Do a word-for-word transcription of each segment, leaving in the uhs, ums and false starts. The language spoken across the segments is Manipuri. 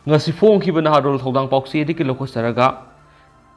ꯉꯁꯤ ꯐꯣꯡꯈꯤꯕ ꯅꯍꯥꯔꯣꯜ ꯊꯧꯗꯥꯡ ꯄꯥꯎꯆꯦꯗꯒꯤ ꯂꯧꯈꯠꯆꯔꯒ,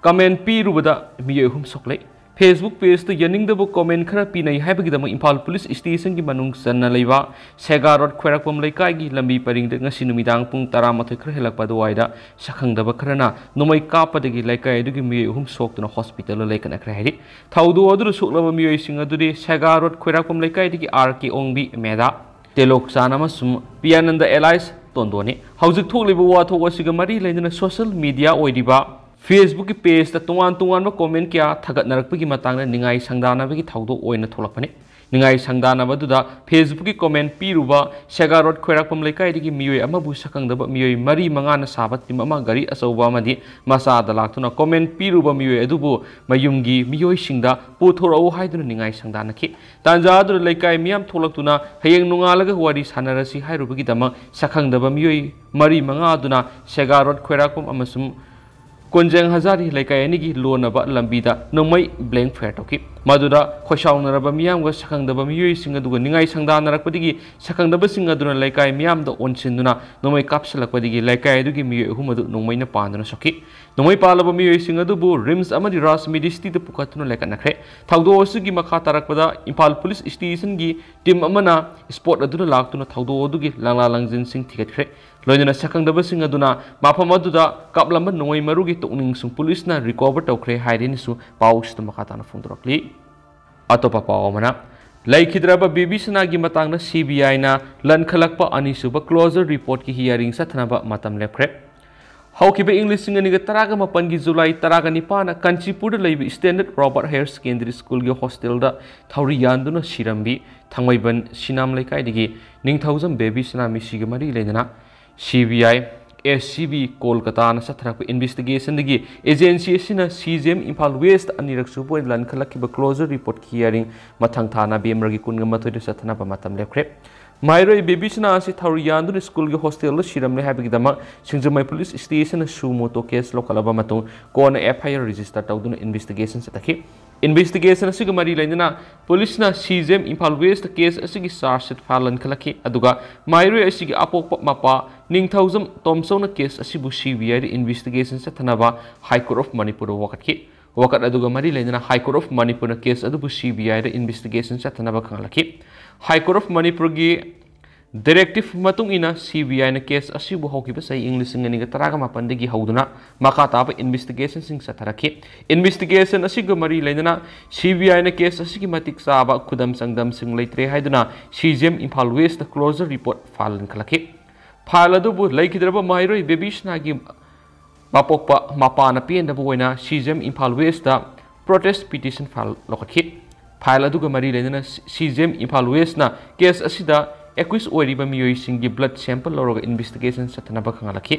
ꯀꯃꯦꯟ ꯄꯤꯔꯨꯕꯗ ꯃꯤꯑꯣꯏ ꯑꯍꯨꯝ ꯁꯣꯛꯂꯦ꯫ Facebook pageꯇ ꯌꯥꯅꯤꯡꯗꯕ ꯀꯃꯦꯟ ꯈꯔ ꯄꯤꯅꯩ ꯍꯥꯏꯕꯒꯤꯗꯃꯛ ꯏꯝꯐꯥꯜ ꯄꯨꯂꯤꯁ ꯁ꯭ꯇꯦꯁꯟꯒꯤ ꯃꯅꯨꯡ ꯆꯟꯅ ꯂꯩꯕ ꯁꯦꯒꯥ ꯔꯣꯗ ꯈ꯭ꯋꯥꯏꯔꯥꯛꯄꯝ ꯂꯩꯀꯥꯏꯒꯤ ꯂꯝꯕꯤ ꯄꯔꯤꯡꯗ ꯉꯁꯤ ꯅꯨꯃꯤꯗꯥꯡ ꯄꯨꯡ ꯇꯔꯥꯃꯥꯊꯣꯏ ꯈꯔ ꯍꯦꯜꯂꯛꯄ ꯑꯗꯨꯋꯥꯏꯗ ꯁꯛꯈꯪꯗꯕ ꯈꯔꯅ ꯅꯣꯡꯃꯩ ꯀꯥꯞꯄꯗꯒꯤ ꯂꯩꯀꯥꯏ ꯑꯗꯨꯒꯤ ꯃꯤꯑꯣꯏ ꯑꯍꯨꯝ ꯁꯣꯛꯇꯨꯅ ꯍꯣꯁꯄꯤꯇꯥꯜꯗ ꯂꯩꯈꯠꯅꯈ꯭ꯔꯦ ꯍꯥꯏꯔꯤ꯫ ꯊꯧꯗꯣꯛ ꯑꯗꯨꯗ ꯁꯣꯛꯂꯕ ꯃꯤꯑꯣꯏꯁꯤꯡ ꯑꯗꯨꯗꯤ ꯁꯦꯒꯥ ꯔꯣꯗ ꯈ꯭ꯋꯥꯏꯔꯥꯛꯄꯝ ꯂꯩꯀꯥꯏꯗꯒꯤ ꯑꯥꯔ ꯀꯦ ꯑꯣꯡꯕꯤ, ꯃꯦꯗꯥ, ꯇꯦꯂꯣꯛꯆꯥꯟ ꯑꯃꯁꯨꯡ ꯄꯤꯌꯥꯅꯟꯗ alias ꯇꯣꯟꯗꯣꯅꯤ꯫ ꯍꯧꯖꯤꯛ ꯊꯣꯛꯂꯤꯕ ꯋꯥꯊꯣꯛ ꯑꯁꯤꯒ ꯃꯔꯤ ꯂꯩꯅꯅ social media ꯑꯣꯏꯔꯤꯕ Facebookꯀꯤ pageꯇ ꯇꯣꯉꯥꯟ ꯇꯣꯉꯥꯟꯕ ꯀꯃꯦꯟ ꯀꯌꯥ ꯊꯥꯒꯠꯅꯔꯛꯄꯒꯤ ꯃꯇꯥꯡꯗ ꯅꯤꯡꯉꯥꯏ ꯁꯪꯗꯥꯅꯕꯒꯤ ꯊꯧꯗꯣꯛ ꯑꯣꯏꯅ ꯊꯣꯛꯂꯛꯄꯅꯤ꯫ ꯅꯤꯡꯉꯥꯏ ꯁꯪꯗꯥꯅꯕ ꯑꯗꯨꯗ Facebookꯀꯤ ꯀꯃꯦꯟ ꯄꯤꯔꯨꯕ ꯁꯦꯒꯥ ꯔꯣꯗ ꯈ꯭ꯋꯥꯏꯔꯥꯛꯄꯝ ꯂꯩꯀꯥꯏꯗꯒꯤ ꯃꯤꯑꯣꯏ ꯑꯃꯕꯨ ꯁꯛꯈꯪꯗꯕ ꯃꯤꯑꯣꯏ ꯃꯔꯤ ꯃꯉꯥꯅ ꯁꯥꯕ team ꯑꯃ ꯒꯥꯔꯤ ꯑꯆꯧꯕ ꯑꯃꯗꯤ ꯃꯆꯥꯗ ꯂꯥꯛꯇꯨꯅ ꯀꯃꯦꯟ ꯄꯤꯔꯨꯕ ꯃꯤꯑꯣꯏ ꯑꯗꯨꯕꯨ ꯃꯌꯨꯝꯒꯤ ꯃꯤꯑꯣꯏꯁꯤꯡꯗ ꯄꯨꯊꯣꯔꯛꯎ ꯍꯥꯏꯗꯨꯅ ꯅꯤꯡꯉꯥꯏ ꯁꯪꯗꯥꯅꯈꯤ꯫ ꯇꯥꯟꯖꯥ ꯑꯗꯨꯗ ꯂꯩꯀꯥꯏ ꯃꯤꯌꯥꯝ ꯊꯣꯛꯂꯛꯇꯨꯅ ꯍꯌꯦꯡ ꯅꯣꯡꯉꯥꯜꯂꯒ ꯋꯥꯔꯤ ꯁꯥꯟꯅꯔꯁꯤ ꯍꯥꯏꯔꯨꯕꯒꯤꯗꯃꯛ ꯁꯛꯈꯪꯗꯕ ꯃꯤꯑꯣꯏ ꯃꯔꯤ ꯃꯉꯥ ꯑꯗꯨꯅ ꯁꯦꯒꯥ ꯔꯣꯗ ꯈ꯭ꯋꯥꯏꯔꯥꯛꯄꯝ ꯑꯃꯁꯨꯡ ꯀꯣꯟꯖꯦꯡ ꯍꯖꯥꯔꯤ ꯂꯩꯀꯥꯏ ꯑꯅꯤꯒꯤ ꯂꯣꯟꯅꯕ ꯂꯝꯕꯤꯗ ꯅꯣꯡꯃꯩ blank fire ꯇꯧꯈꯤ꯫ ꯃꯗꯨꯗ ꯈꯣꯏꯁꯥꯎꯅꯔꯕ ꯃꯤꯌꯥꯝꯒ ꯁꯛꯈꯪꯗꯕ ꯃꯤꯑꯣꯏꯁꯤꯡ ꯑꯗꯨꯒ ꯅꯤꯡꯉꯥꯏ ꯁꯪꯗꯥꯅꯔꯛꯄꯗꯒꯤ ꯁꯛꯈꯪꯗꯕꯁꯤꯡ ꯑꯗꯨꯅ ꯂꯩꯀꯥꯏ ꯃꯤꯌꯥꯝꯗ ꯑꯣꯟꯁꯤꯟꯗꯨꯅ ꯅꯣꯡꯃꯩ ꯀꯥꯞꯁꯤꯜꯂꯛꯄꯗꯒꯤ ꯂꯩꯀꯥꯏ ꯑꯗꯨꯒꯤ ꯃꯤꯑꯣꯏ ꯑꯍꯨꯝ ꯑꯗꯨ ꯅꯣꯡꯃꯩꯅ ꯄꯥꯟꯗꯨꯅ ꯁꯣꯛꯈꯤ꯫ ꯅꯣꯡꯃꯩ ꯄꯥꯜꯂꯕ ꯃꯤꯑꯣꯏꯁꯤꯡ ꯑꯗꯨꯕꯨ ꯔꯤꯝꯁ ꯑꯃꯗꯤ ꯔꯥꯖ ꯃꯦꯗꯤꯁꯤꯇꯤꯗ ꯄꯨꯈꯠꯇꯨꯅ ꯂꯩꯈꯠꯅꯈ꯭ꯔꯦ꯫ ꯊꯧꯗꯣꯛ ꯑꯁꯤꯒꯤ ꯃꯈꯥ ꯇꯥꯔꯛꯄꯗ ꯏꯝꯐꯥꯜ ꯄꯨꯂꯤꯁ ꯁ꯭ꯇꯦꯁꯟꯒꯤ team ꯑꯃꯅ spot ꯑꯗꯨꯗ ꯂꯥꯛꯇꯨꯅ ꯊꯧꯗꯣꯛ ꯑꯗꯨꯒꯤ ꯂꯥꯡꯂꯥ ꯂꯥꯡꯖꯤꯟꯁꯤꯡ ꯊꯤꯒꯠꯈ꯭ꯔꯦ꯫ ꯂꯣꯏꯅꯅ ꯁꯛꯈꯪꯗꯕꯁꯤꯡ ꯑꯗꯨꯅ ꯃꯐꯝ ꯑꯗꯨꯗ ꯀꯥꯞꯂꯝꯕ ꯅꯣꯡꯃꯩ ꯃꯔꯨꯒꯤ ꯇꯣꯛꯅꯤꯡꯁꯨ ꯄꯨꯂꯤꯁꯅ recover ꯇꯧꯈ꯭ꯔꯦ ꯍꯥꯏꯔꯤꯅꯁꯨ ꯄꯥꯎꯁꯤꯗ ꯃꯈꯥ ꯇꯥꯅ ꯐꯣꯡꯗꯣꯔꯛꯂꯤ꯫ ꯑꯇꯣꯞꯄ ꯄꯥꯎ ꯑꯃꯅ, ꯂꯩꯈꯤꯗ꯭ꯔꯕ ꯕꯦꯕꯤ ꯁꯅꯥꯒꯤ ꯃꯇꯥꯡꯗ CBIꯅ ꯂꯟꯈꯠꯂꯛꯄ ꯑꯅꯤꯁꯨꯕ closure reportꯀꯤ hearing ꯆꯠꯊꯅꯕ ꯃꯇꯝ ꯂꯦꯞꯈ꯭ꯔꯦ꯫ ꯍꯧꯈꯤꯕ ꯏꯪ ꯂꯤꯁꯤꯡ ꯑꯅꯤꯒ ꯇꯔꯥꯒ ꯃꯥꯄꯟꯒꯤ ꯖꯨꯂꯥꯏ ꯇꯔꯥꯒ ꯅꯤꯄꯥꯟꯗ ꯀꯥꯟꯆꯤꯄꯨꯔꯗ ꯂꯩꯕ Standard Robert Higher Secondary Schoolꯒꯤ hostelꯗ ꯊꯧꯔꯤ ꯌꯥꯟꯗꯨꯅ ꯁꯤꯔꯝꯕꯤ ꯊꯥꯡꯃꯩꯕꯟ ꯁꯤꯅꯥꯝ ꯂꯩꯀꯥꯏꯗꯒꯤ ꯅꯤꯡꯊꯧꯖꯝ ꯕꯦꯕꯤ ꯁꯅꯥ ꯃꯤꯁꯤꯒ ꯃꯔꯤ ꯂꯩꯅꯅ CBI, SCB ꯀꯣꯜꯀꯇꯥꯅ ꯆꯠꯊꯔꯛꯄ investigationꯗꯒꯤ agency ꯑꯁꯤꯅ CJM ꯏꯝꯐꯥꯜ West ꯑꯅꯤꯔꯛ ꯁꯨꯕ ꯑꯣꯏꯅ ꯂꯟꯈꯠꯂꯛꯈꯤꯕ closure reportꯀꯤ hearing ꯃꯊꯪ ꯊꯥ ꯅꯕꯦꯝꯕꯔꯒꯤ ꯀꯨꯟꯒ ꯃꯥꯊꯣꯏꯗ ꯆꯠꯊꯅꯕ ꯃꯇꯝ ꯂꯦꯞꯈ꯭ꯔꯦ꯫ ꯃꯍꯩꯔꯣꯏ ꯕꯦꯕꯤꯁꯅꯥ ꯑꯁꯤ ꯊꯧꯔꯤ ꯌꯥꯟꯗꯨꯅ ꯁ꯭ꯀꯨꯜꯒꯤ ꯍꯣꯁꯇꯦꯜꯗ ꯁꯤꯔꯝꯂꯦ ꯍꯥꯏꯕꯒꯤꯗꯃꯛ ꯁꯤꯡꯖꯃꯩ ꯄꯨꯂꯤꯁ ꯁ꯭ꯇꯦꯁꯟꯅ ꯁꯨ ꯃꯣꯇꯣ ꯀꯦꯁ ꯂꯧꯈꯠꯂꯕ ꯃꯇꯨꯡ ꯀꯣꯟꯅ ꯑꯦꯐ ꯑꯥꯏ ꯑꯥꯔ ꯔꯦꯖꯤꯁꯇꯔ ꯇꯧꯗꯨꯅ ꯏꯟꯚꯦꯁꯇꯤꯒꯦꯁꯟ ꯆꯠꯊꯈꯤ꯫ ꯏꯟꯚꯦꯁꯇꯤꯒꯦꯁꯟ ꯑꯁꯤꯒ ꯃꯔꯤ ꯂꯩꯅꯅ ꯄꯨꯂꯤꯁꯅ C G M Imphal west case ꯑꯁꯤꯒꯤ ꯆꯥꯔꯖ ꯁꯤꯠ ꯐꯥꯏꯜ ꯂꯟꯈꯠꯂꯛꯈꯤ, ꯑꯗꯨꯒ ꯃꯍꯩꯔꯣꯏ ꯑꯁꯤꯒꯤ ꯑꯄꯣꯛꯄ ꯃꯄꯥ ꯅꯤꯡꯊꯧꯖꯝ ꯇꯣꯝꯆꯧꯅ ꯀꯦꯁ ꯑꯁꯤꯕꯨ ꯁꯤ ꯕꯤ ꯑꯥꯏꯗ ꯏꯟꯚꯦꯁꯇꯤꯒꯦꯁꯟ ꯆꯠꯊꯅꯕ ꯍꯥꯏ ꯀꯣꯔꯠ ꯑꯣꯐ ꯃꯅꯤꯄꯨꯔꯗ ꯋꯥꯀꯠꯈꯤ꯫ ꯋꯥꯀꯠ ꯑꯗꯨꯒ ꯃꯔꯤ ꯂꯩꯅꯅ ꯍꯥꯏ ꯀꯣꯔꯠ ꯑꯣꯐ ꯃꯅꯤꯄꯨꯔꯅ ꯀꯦꯁ ꯑꯗꯨꯕꯨ ꯁꯤ ꯕꯤ ꯑꯥꯏꯗ ꯏꯟꯚꯦꯁꯇꯤꯒꯦꯁꯟ ꯆꯠꯊꯅꯕ ꯈꯪꯍꯜꯂꯛꯈꯤ꯫ ꯍꯥꯏ ꯀꯣꯔꯠ ꯑꯣꯐ ꯃꯅꯤꯄꯨꯔꯒꯤ ꯗꯥꯏꯔꯦꯛꯇꯤꯚ ꯃꯇꯨꯡ ꯏꯟꯅ ꯁꯤ ꯕꯤ ꯑꯥꯏꯅ ꯀꯦꯁ ꯑꯁꯤꯕꯨ ꯍꯧꯈꯤꯕ ꯆꯍꯤ ꯏꯪ ꯂꯤꯁꯤꯡ ꯑꯅꯤꯒ ꯇꯔꯥꯒ ꯃꯥꯄꯟꯗꯒꯤ ꯍꯧꯗꯨꯅ ꯃꯈꯥ ꯇꯥꯕ ꯏꯟꯚꯦꯁꯇꯤꯒꯦꯁꯟꯁꯤꯡ ꯆꯠꯊꯔꯛꯈꯤ꯫ ꯏꯟꯚꯦꯁꯇꯤꯒꯦꯁꯟ ꯑꯁꯤꯒ ꯃꯔꯤ ꯂꯩꯅꯅ ꯁꯤ ꯕꯤ ꯑꯥꯏꯅ ꯀꯦꯁ ꯑꯁꯤꯒꯤ ꯃꯇꯤꯛ ꯆꯥꯕ ꯈꯨꯗꯝ ꯆꯥꯡꯗꯝꯁꯤꯡ ꯂꯩꯇ꯭ꯔꯦ ꯍꯥꯏꯗꯨꯅ C G M Imphal west closure report file ꯂꯟꯈꯠꯂꯛꯈꯤ꯫ ꯐꯥꯏꯜ ꯑꯗꯨꯕꯨ ꯂꯩꯈꯤꯗ꯭ꯔꯕ ꯃꯍꯩꯔꯣꯏ ꯕꯦꯕꯤꯁꯅꯥꯒꯤ ꯃꯄꯣꯛꯄ ꯃꯄꯥꯅ ꯄꯦꯟꯗꯕ ꯑꯣꯏꯅ C G M Imphal west protest petition file ꯂꯧꯈꯠꯈꯤ꯫ ꯐꯥꯏꯜ ꯑꯗꯨꯒ ꯃꯔꯤ ꯂꯩꯅꯅ ꯁꯤ ꯖꯤ ꯑꯦꯝ ꯏꯝꯐꯥꯜ ꯋꯦꯁꯅ ꯀꯦꯁ ꯑꯁꯤꯗ ꯑꯦꯀ꯭ꯌꯨꯁ ꯑꯣꯏꯔꯤꯕ ꯃꯤꯑꯣꯏꯁꯤꯡꯒꯤ ꯕ꯭ꯂꯗ ꯁꯦꯝꯄꯜ ꯂꯧꯔꯒ ꯏꯟꯚꯦꯁꯇꯤꯒꯦꯁꯟ ꯆꯠꯊꯅꯕ ꯈꯪꯍꯜꯂꯛꯈꯤ꯫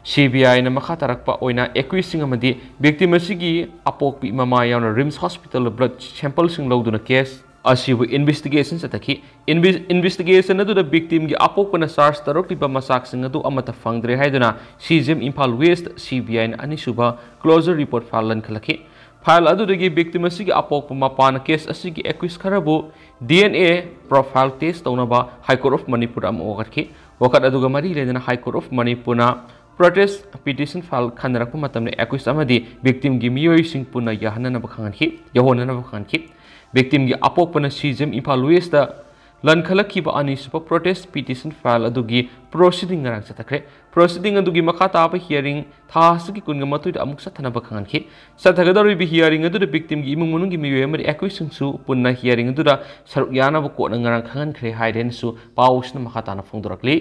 ꯁꯤ ꯕꯤ ꯑꯥꯏꯅ ꯃꯈꯥ ꯇꯥꯔꯛꯄ ꯑꯣꯏꯅ ꯑꯦꯀ꯭ꯌꯨꯁꯁꯤꯡ ꯑꯃꯗꯤ ꯚꯤꯛꯇꯤꯝ ꯑꯁꯤꯒꯤ ꯑꯄꯣꯛꯄꯤ ꯃꯃꯥ ꯌꯥꯎꯅ ꯔꯤꯝꯁ ꯍꯣꯁꯄꯤꯇꯥꯜꯗ ꯕ꯭ꯂꯗ ꯁꯦꯝꯄꯜꯁꯤꯡ ꯂꯧꯗꯨꯅ ꯀꯦꯁ ꯑꯁꯤꯕꯨ ꯏꯟꯚꯦꯁꯇꯤꯒꯦꯁꯟ ꯆꯠꯊꯈꯤ꯫ ꯏꯟꯚꯦ-, ꯏꯟꯚꯦꯁꯇꯤꯒꯦꯁꯟ ꯑꯗꯨꯗ ꯚꯤꯛꯇꯤꯝꯒꯤ ꯑꯄꯣꯛꯄꯅ ꯆꯥꯔꯖ ꯇꯧꯔꯛꯂꯤꯕ ꯃꯆꯥꯛꯁꯤꯡ ꯑꯗꯨ ꯑꯃꯠꯇ ꯐꯪꯗ꯭ꯔꯦ ꯍꯥꯏꯗꯨꯅ C G M Imphal west C B ꯑꯥꯏꯅ ꯑꯅꯤꯁꯨꯕ ꯀ꯭ꯂꯣꯖꯔ ꯔꯤꯄꯣꯔꯠ ꯐꯥꯏꯜ ꯂꯟꯈꯠꯂꯛꯈꯤ꯫ ꯐꯥꯏꯜ ꯑꯗꯨꯗꯒꯤ ꯚꯤꯛꯇꯤꯝ ꯑꯁꯤꯒꯤ ꯑꯄꯣꯛꯄ ꯃꯄꯥꯅ ꯀꯦꯁ ꯑꯁꯤꯒꯤ ꯑꯦꯀ꯭ꯌꯨꯁ ꯈꯔꯕꯨ D N A profile test ꯇꯧꯅꯕ ꯍꯥꯏ ꯀꯣꯔꯠ ꯑꯣꯐ ꯃꯅꯤꯄꯨꯔꯗ ꯑꯃꯨꯛ ꯋꯥꯀꯠꯈꯤ꯫ ꯋꯥꯀꯠ ꯑꯗꯨꯒ ꯃꯔꯤ ꯂꯩꯅꯅ ꯍꯥꯏ ꯀꯣꯔꯠ ꯑꯣꯐ ꯃꯅꯤꯄꯨꯔꯅ ꯄ꯭ꯔꯣꯇꯦꯁ ꯄꯤꯇꯤꯁꯟ ꯐꯥꯏꯜ ꯈꯟꯅꯔꯛꯄ ꯃꯇꯝꯗ ꯑꯦꯀ꯭ꯌꯨꯁ ꯑꯃꯗꯤ ꯚꯤꯛꯇꯤꯝꯒꯤ ꯃꯤꯑꯣꯏꯁꯤꯡ ꯄꯨꯟꯅ ꯌꯥꯍꯟꯅꯅꯕ ꯈꯪꯍꯟꯈꯤ, ꯌꯧꯍꯟꯅꯅꯕ ꯈꯪꯍꯟꯈꯤ꯫ ꯚꯤꯛꯇꯤꯝꯒꯤ ꯑꯄꯣꯛꯄꯅ C G M Imphal west ꯂꯟꯈꯠꯂꯛꯈꯤꯕ ꯑꯅꯤꯁꯨꯕ ꯄ꯭ꯔꯣꯇꯦꯁ ꯄꯤꯇꯤꯁꯟ ꯐꯥꯏꯜ ꯑꯗꯨꯒꯤ ꯄ꯭ꯔꯣꯁꯤꯗꯤꯡ ꯉꯔꯥꯡ ꯆꯠꯊꯈ꯭ꯔꯦ꯫ ꯄ꯭ꯔꯣꯁꯤꯗꯤꯡ ꯑꯗꯨꯒꯤ ꯃꯈꯥ ꯇꯥꯕ ꯍꯤꯌꯥꯔꯤꯡ ꯊꯥ ꯑꯁꯤꯒꯤ ꯀꯨꯟꯒ ꯃꯥꯊꯣꯏꯗ ꯑꯃꯨꯛ ꯆꯠꯊꯅꯕ ꯈꯪꯍꯟꯈꯤ꯫ ꯆꯠꯊꯒꯗꯧꯔꯤꯕ ꯍꯤꯌꯥꯔꯤꯡ ꯑꯗꯨꯗ ꯚꯤꯛꯇꯤꯝꯒꯤ ꯏꯃꯨꯡ ꯃꯅꯨꯡꯒꯤ ꯃꯤꯑꯣꯏ ꯑꯃꯗꯤ ꯑꯦꯀ꯭ꯌꯨꯁꯁꯤꯡꯁꯨ ꯄꯨꯟꯅ ꯍꯤꯌꯥꯔꯤꯡ ꯑꯗꯨꯗ ꯁꯔꯨꯛ ꯌꯥꯅꯕ ꯀꯣꯔꯠꯅ ꯉꯔꯥꯡ ꯈꯪꯍꯟꯈ꯭ꯔꯦ ꯍꯥꯏꯔꯦꯅꯁꯨ ꯄꯥꯎꯁꯤꯅ ꯃꯈꯥ ꯇꯥꯅ ꯐꯣꯡꯗꯣꯔꯛꯂꯤ꯫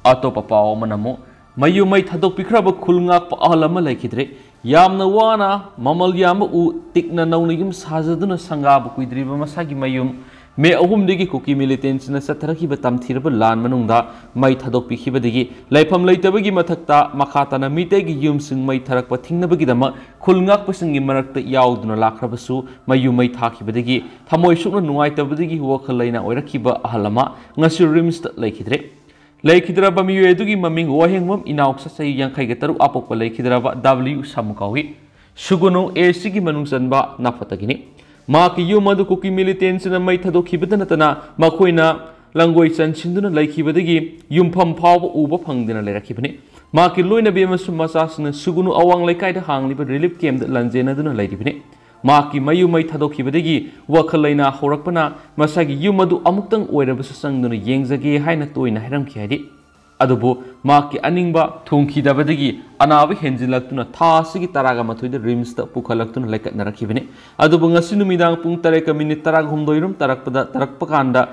ꯑꯇꯣꯞꯄ ꯄꯥꯎ ꯑꯃꯅ ꯑꯃꯨꯛ ꯃꯌꯨꯝ ꯃꯩ ꯊꯥꯗꯣꯛꯄꯤꯈ꯭ꯔꯕ ꯈꯨꯜ ꯉꯥꯛꯄ ꯑꯍꯜ ꯑꯃ ꯂꯩꯈꯤꯗ꯭ꯔꯦ꯫ ꯌꯥꯝꯅ ꯋꯥꯅ ꯃꯃꯜ ꯌꯥꯝꯕ ꯎ ꯇꯤꯛꯅ ꯅꯧꯅ ꯌꯨꯝ ꯁꯥꯖꯗꯨꯅ ꯁꯪꯒꯥꯕ ꯀꯨꯏꯗ꯭ꯔꯤꯕ ꯃꯁꯥꯒꯤ ꯃꯌꯨꯝ ꯃꯦ ꯑꯍꯨꯝꯗꯒꯤ ꯀꯨꯀꯤ ꯃꯤꯂꯤꯇꯦꯟꯁꯤꯅ ꯆꯠꯊꯔꯛꯈꯤꯕ ꯇꯝꯊꯤꯔꯕ ꯂꯥꯟ ꯃꯅꯨꯡꯗ ꯃꯩ ꯊꯥꯗꯣꯛꯄꯤꯈꯤꯕꯗꯒꯤ ꯂꯩꯐꯝ ꯂꯩꯇꯕꯒꯤ ꯃꯊꯛꯇ ꯃꯈꯥ ꯇꯥꯅ ꯃꯤꯇꯩꯒꯤ ꯌꯨꯝꯁꯤꯡ ꯃꯩ ꯊꯥꯔꯛꯄ ꯊꯤꯡꯅꯕꯒꯤꯗꯃꯛ ꯈꯨꯜ ꯉꯥꯛꯄꯁꯤꯡꯒꯤ ꯃꯔꯛꯇ ꯌꯥꯎꯗꯨꯅ ꯂꯥꯛꯈ꯭ꯔꯕꯁꯨ, ꯃꯌꯨꯝ ꯃꯩ ꯊꯥꯈꯤꯕꯗꯒꯤ ꯊꯃꯣꯏ ꯁꯣꯛꯅ ꯅꯨꯡꯉꯥꯏꯇꯕꯗꯒꯤ ꯋꯥꯈꯜ ꯂꯩꯅꯥ ꯑꯣꯏꯔꯛꯈꯤꯕ ꯑꯍꯜ ꯑꯃ ꯉꯁꯤ ꯔꯤꯝꯁꯇ ꯂꯩꯈꯤꯗ꯭ꯔꯦ꯫ ꯂꯩꯈꯤꯗ꯭ꯔꯕ ꯃꯤꯑꯣꯏ ꯑꯗꯨꯒꯤ ꯃꯃꯤꯡ ꯋꯥꯍꯦꯡꯕꯝ ꯏꯅꯥꯎꯁ, ꯆꯍꯤ ꯌꯥꯡꯈꯩꯒ ꯇꯔꯨꯛ, ꯑꯥꯄꯣꯛꯄ ꯂꯩꯈꯤꯗ꯭ꯔꯕ ꯗꯕ꯭ꯂꯤꯌꯨ ꯁꯥꯃꯨ ꯀꯧꯏ꯫ ꯁꯨꯒꯨꯅꯨ ꯑꯦ ꯁꯤꯒꯤ ꯃꯅꯨꯡ ꯆꯟꯕ ꯅꯥꯐꯠꯇꯒꯤꯅꯤ꯫ ꯃꯍꯥꯛꯀꯤ ꯌꯨꯝ ꯑꯗꯨ ꯀꯨꯀꯤ ꯃꯤꯂꯤꯇꯦꯟꯁꯤꯅ ꯃꯩ ꯊꯥꯗꯣꯛꯈꯤꯕꯇ ꯅꯠꯇꯅ ꯃꯈꯣꯏꯅ ꯂꯪꯒꯣꯏ ꯆꯟꯁꯤꯟꯗꯨꯅ ꯂꯩꯈꯤꯕꯗꯒꯤ ꯌꯨꯝꯐꯝ ꯐꯥꯎꯕ ꯎꯕ ꯐꯪꯗꯅ ꯂꯩꯔꯛꯈꯤꯕꯅꯤ꯫ ꯃꯍꯥꯛꯀꯤ ꯂꯣꯏꯅꯕꯤ ꯑꯃꯁꯨꯡ ꯃꯆꯥꯁꯤꯡꯅ ꯁꯨꯒꯨꯅꯨ ꯑꯋꯥꯡ ꯂꯩꯀꯥꯏꯗ ꯍꯥꯡꯂꯤꯕ ꯔꯤꯂꯤꯐ ꯀꯦꯝꯞꯇ ꯂꯥꯟꯖꯦꯟꯅꯗꯨꯅ ꯂꯩꯔꯤꯕꯅꯤ꯫ ꯃꯍꯥꯛꯀꯤ ꯃꯌꯨꯝ ꯃꯩ ꯊꯥꯗꯣꯛꯈꯤꯕꯗꯒꯤ ꯋꯥꯈꯜ ꯂꯩꯅꯥ ꯍꯧꯔꯛꯄꯅ ꯃꯁꯥꯒꯤ ꯌꯨꯝ ꯑꯗꯨ ꯑꯃꯨꯛꯇꯪ ꯑꯣꯏꯔꯕꯁꯨ ꯆꯪꯗꯨꯅ ꯌꯦꯡꯖꯒꯦ ꯍꯥꯏꯅ ꯇꯣꯏꯅ ꯍꯥꯏꯔꯝꯈꯤ ꯍꯥꯏꯔꯤ꯫ ꯑꯗꯨꯕꯨ ꯃꯍꯥꯛꯀꯤ ꯑꯅꯤꯡꯕ ꯊꯨꯡꯈꯤꯗꯕꯗꯒꯤ ꯑꯅꯥꯕ ꯍꯦꯟꯖꯤꯜꯂꯛꯇꯨꯅ ꯊꯥ ꯑꯁꯤꯒꯤ ꯇꯔꯥꯒ ꯃꯥꯊꯣꯏꯗ ꯔꯤꯝꯁꯇ ꯄꯨꯈꯠꯂꯛꯇꯨꯅ ꯂꯩꯀꯠꯅꯔꯛꯈꯤꯕꯅꯤ꯫ ꯑꯗꯨꯕꯨ ꯉꯁꯤ ꯅꯨꯃꯤꯗꯥꯡ ꯄꯨꯡ ꯇꯔꯦꯠꯀ ꯃꯤꯅꯤꯠ ꯇꯔꯥꯍꯨꯝꯗꯣꯏ ꯔꯣꯝ ꯇꯥꯔꯛꯄꯗ, ꯇꯥꯔꯛꯄ ꯀꯥꯟꯗ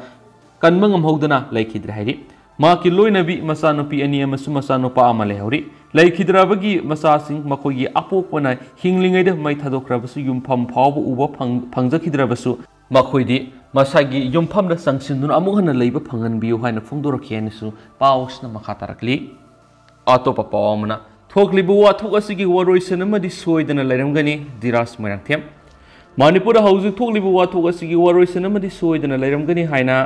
ꯀꯟꯕ ꯉꯝꯍꯧꯗꯅ ꯂꯩꯈꯤꯗ꯭ꯔꯦ ꯍꯥꯏꯔꯤ꯫ ꯃꯍꯥꯛꯀꯤ ꯂꯣꯏꯅꯕꯤ, ꯃꯆꯥꯅꯨꯄꯤ ꯑꯅꯤ ꯑꯃꯁꯨꯡ ꯃꯆꯥꯅꯨꯄꯥ ꯑꯃ ꯂꯩꯍꯧꯔꯤ꯫ ꯂꯩꯈꯤꯗ꯭ꯔꯕꯒꯤ ꯃꯆꯥꯁꯤꯡ ꯃꯈꯣꯏꯒꯤ ꯑꯄꯣꯛꯄꯅ ꯍꯤꯡꯂꯤꯉꯩꯗ ꯃꯩ ꯊꯥꯗꯣꯛꯈ꯭ꯔꯕꯁꯨ ꯌꯨꯝꯐꯝ ꯐꯥꯎꯕ ꯎꯕ ꯐꯪ-, ꯐꯪꯖꯈꯤꯗ꯭ꯔꯕꯁꯨ, ꯃꯈꯣꯏꯗꯤ ꯃꯁꯥꯒꯤ ꯌꯨꯝꯐꯝꯗ ꯆꯪꯁꯤꯟꯗꯨꯅ ꯑꯃꯨꯛ ꯍꯟꯅ ꯂꯩꯕ ꯐꯪꯍꯟꯕꯤꯌꯨ ꯍꯥꯏꯅ ꯐꯣꯡꯗꯣꯔꯛꯈꯤ ꯍꯥꯏꯅꯁꯨ ꯄꯥꯎ ꯑꯁꯤꯅ ꯃꯈꯥ ꯇꯥꯔꯛꯂꯤ꯫ ꯑꯇꯣꯞꯄ ꯄꯥꯎ ꯑꯃꯅ, ꯊꯣꯛꯂꯤꯕ ꯋꯥꯊꯣꯛ ꯑꯁꯤꯒꯤ ꯋꯥꯔꯣꯏꯁꯤꯟ ꯑꯃꯗꯤ ꯁꯣꯏꯗꯅ ꯂꯩꯔꯝꯒꯅꯤ, ꯙꯤꯔꯥꯖ ꯃꯣꯏꯔꯥꯡꯊꯦꯝ꯫ ꯃꯅꯤꯄꯨꯔꯗ ꯍꯧꯖꯤꯛ ꯊꯣꯛꯂꯤꯕ ꯋꯥꯊꯣꯛ ꯑꯁꯤꯒꯤ ꯋꯥꯔꯣꯏꯁꯤꯟ ꯑꯃꯗꯤ ꯁꯣꯏꯗꯅ ꯂꯩꯔꯝꯒꯅꯤ ꯍꯥꯏꯅ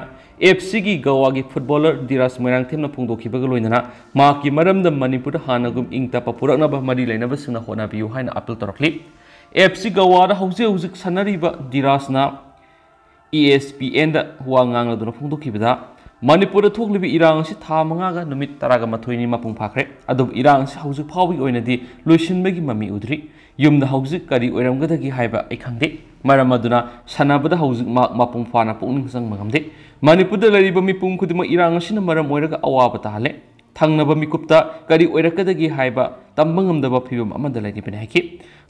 ꯑꯦꯐ ꯁꯤꯒꯤ ꯒꯋꯥꯒꯤ ꯐꯨꯠꯕꯣꯂꯔ ꯙꯤꯔꯥꯖ ꯃꯣꯏꯔꯥꯡꯊꯦꯝꯅ ꯐꯣꯡꯗꯣꯛꯈꯤꯕꯒ ꯂꯣꯏꯅꯅ ꯃꯍꯥꯛꯀꯤ ꯃꯔꯝꯗ ꯃꯅꯤꯄꯨꯔꯗ ꯍꯥꯟꯅꯒꯨꯝ ꯏꯪ ꯇꯞꯄ ꯄꯨꯔꯛꯅꯕ ꯃꯔꯤ ꯂꯩꯅꯕꯁꯤꯡꯅ ꯍꯣꯠꯅꯕꯤꯌꯨ ꯍꯥꯏꯅ ꯑꯥꯄꯤꯜ ꯇꯧꯔꯛꯂꯤ꯫ ꯑꯦꯐ ꯁꯤ ꯒꯋꯥꯗ ꯍꯧꯖꯤꯛ ꯍꯧꯖꯤꯛ ꯁꯥꯟꯅꯔꯤꯕ ꯙꯤꯔꯥꯖꯅ ꯏ ꯑꯦꯁ ꯄꯤ ꯑꯦꯟꯗ ꯋꯥ ꯉꯥꯡꯂꯗꯨꯅ ꯐꯣꯡꯗꯣꯛꯈꯤꯕꯗ, ꯃꯅꯤꯄꯨꯔꯗ ꯊꯣꯛꯂꯤꯕ ꯏꯔꯥꯡ ꯑꯁꯤ ꯊꯥ ꯃꯉꯥꯒ ꯅꯨꯃꯤꯠ ꯇꯔꯥꯒ ꯃꯥꯊꯣꯏꯅꯤ ꯃꯄꯨꯡ ꯐꯥꯈ꯭ꯔꯦ꯫ ꯑꯗꯨꯕꯨ ꯏꯔꯥꯡ ꯑꯁꯤ ꯍꯧꯖꯤꯛ ꯐꯥꯎꯕꯒꯤ ꯑꯣꯏꯅꯗꯤ ꯂꯣꯏꯁꯤꯟꯕꯒꯤ ꯃꯃꯤ ꯎꯗ꯭ꯔꯤ꯫ ꯌꯨꯝꯗ ꯍꯧꯖꯤꯛ ꯀꯔꯤ ꯑꯣꯏꯔꯝꯒꯗꯒꯦ ꯍꯥꯏꯕ ꯑꯩ ꯈꯪꯗꯦ꯫ ꯃꯔꯝ ꯑꯗꯨꯅ ꯁꯥꯟꯅꯕꯗ ꯍꯧꯖꯤꯛ ꯃꯍꯥꯛ ꯃꯄꯨꯡ ꯐꯥꯅ ꯄꯨꯛꯅꯤꯡ ꯆꯪꯕ ꯉꯝꯗꯦ꯫ ꯃꯅꯤꯄꯨꯔꯗ ꯂꯩꯔꯤꯕ ꯃꯤꯄꯨꯝ ꯈꯨꯗꯤꯡꯃꯛ ꯏꯔꯥꯡ ꯑꯁꯤꯅ ꯃꯔꯝ ꯑꯣꯏꯔꯒ ꯑꯋꯥꯕ ꯇꯥꯍꯜꯂꯦ꯫ ꯊꯪꯅꯕ ꯃꯤꯀꯨꯞꯇ ꯀꯔꯤ ꯑꯣꯏꯔꯛꯀꯗꯒꯦ ꯍꯥꯏꯕ ꯇꯝꯕ ꯉꯝꯗꯕ ꯐꯤꯕꯝ ꯑꯃꯗ ꯂꯩꯔꯤꯕꯅꯤ ꯍꯥꯏꯈꯤ꯫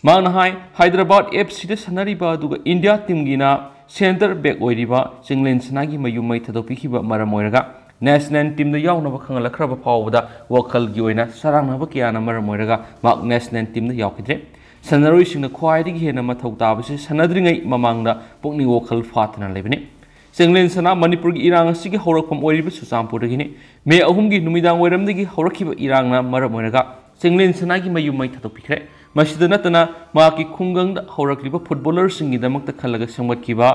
ꯃꯍꯥꯛꯅ ꯍꯥꯏ, ꯍꯥꯏꯗ꯭ꯔꯕꯥꯗ ꯑꯦꯐ ꯁꯤꯗ ꯁꯥꯟꯅꯔꯤꯕ ꯑꯗꯨꯒ ꯏꯟꯗꯤꯌꯥ ꯇꯤꯝꯒꯤꯅ ꯁꯦꯟꯇꯔ ꯕꯦꯛ ꯑꯣꯏꯔꯤꯕ ꯆꯤꯡꯂꯦꯟ ꯁꯅꯥꯒꯤ ꯃꯌꯨꯝ ꯃꯩ ꯊꯥꯗꯣꯛꯄꯤꯈꯤꯕ ꯃꯔꯝ ꯑꯣꯏꯔꯒ ꯅꯦꯁꯅꯦꯜ ꯇꯤꯝꯗ ꯌꯥꯎꯅꯕ ꯈꯪꯍꯜꯂꯛꯈ꯭ꯔꯕ ꯐꯥꯎꯕꯗ ꯋꯥꯈꯜꯒꯤ ꯑꯣꯏꯅ ꯆꯔꯥꯡꯅꯕ ꯀꯌꯥꯅ ꯃꯔꯝ ꯑꯣꯏꯔꯒ ꯃꯍꯥꯛ ꯅꯦꯁꯅꯦꯜ ꯇꯤꯝꯗ ꯌꯥꯎꯈꯤꯗ꯭ꯔꯦ꯫ ꯁꯥꯟꯅꯔꯣꯏꯁꯤꯡꯅ ꯈ꯭ꯋꯥꯏꯗꯒꯤ ꯍꯦꯟꯅ ꯃꯊꯧ ꯇꯥꯕꯁꯤ ꯁꯥꯟꯅꯗ꯭ꯔꯤꯉꯩ ꯃꯃꯥꯡꯗ ꯄꯨꯛꯅꯤꯡ ꯋꯥꯈꯜ ꯐꯥꯊꯅ ꯂꯩꯕꯅꯤ꯫ ꯆꯤꯡꯂꯦꯟ ꯁꯅꯥ ꯃꯅꯤꯄꯨꯔꯒꯤ ꯏꯔꯥꯡ ꯑꯁꯤꯒꯤ ꯍꯧꯔꯛꯐꯝ ꯑꯣꯏꯔꯤꯕ ꯆꯨꯔꯆꯥꯟꯄꯨꯔꯗꯒꯤꯅꯤ꯫ ꯃꯦ ꯑꯍꯨꯝꯒꯤ ꯅꯨꯃꯤꯗꯥꯡ ꯋꯥꯏꯔꯝꯗꯒꯤ ꯍꯧꯔꯛꯈꯤꯕ ꯏꯔꯥꯡꯅ ꯃꯔꯝ ꯑꯣꯏꯔꯒ ꯆꯤꯡꯂꯦꯟ ꯁꯅꯥꯒꯤ ꯃꯌꯨꯝ ꯃꯩ ꯊꯥꯗꯣꯛꯄꯤꯈ꯭ꯔꯦ꯫ ꯃꯁꯤꯗ ꯅꯠꯇꯅ ꯃꯍꯥꯛꯀꯤ ꯈꯨꯡꯒꯪꯗ ꯍꯧꯔꯛꯂꯤꯕ ꯐꯨꯠꯕꯣꯂꯔꯁꯤꯡꯒꯤꯗꯃꯛꯇ ꯈꯜꯂꯒ ꯁꯦꯝꯒꯠꯈꯤꯕ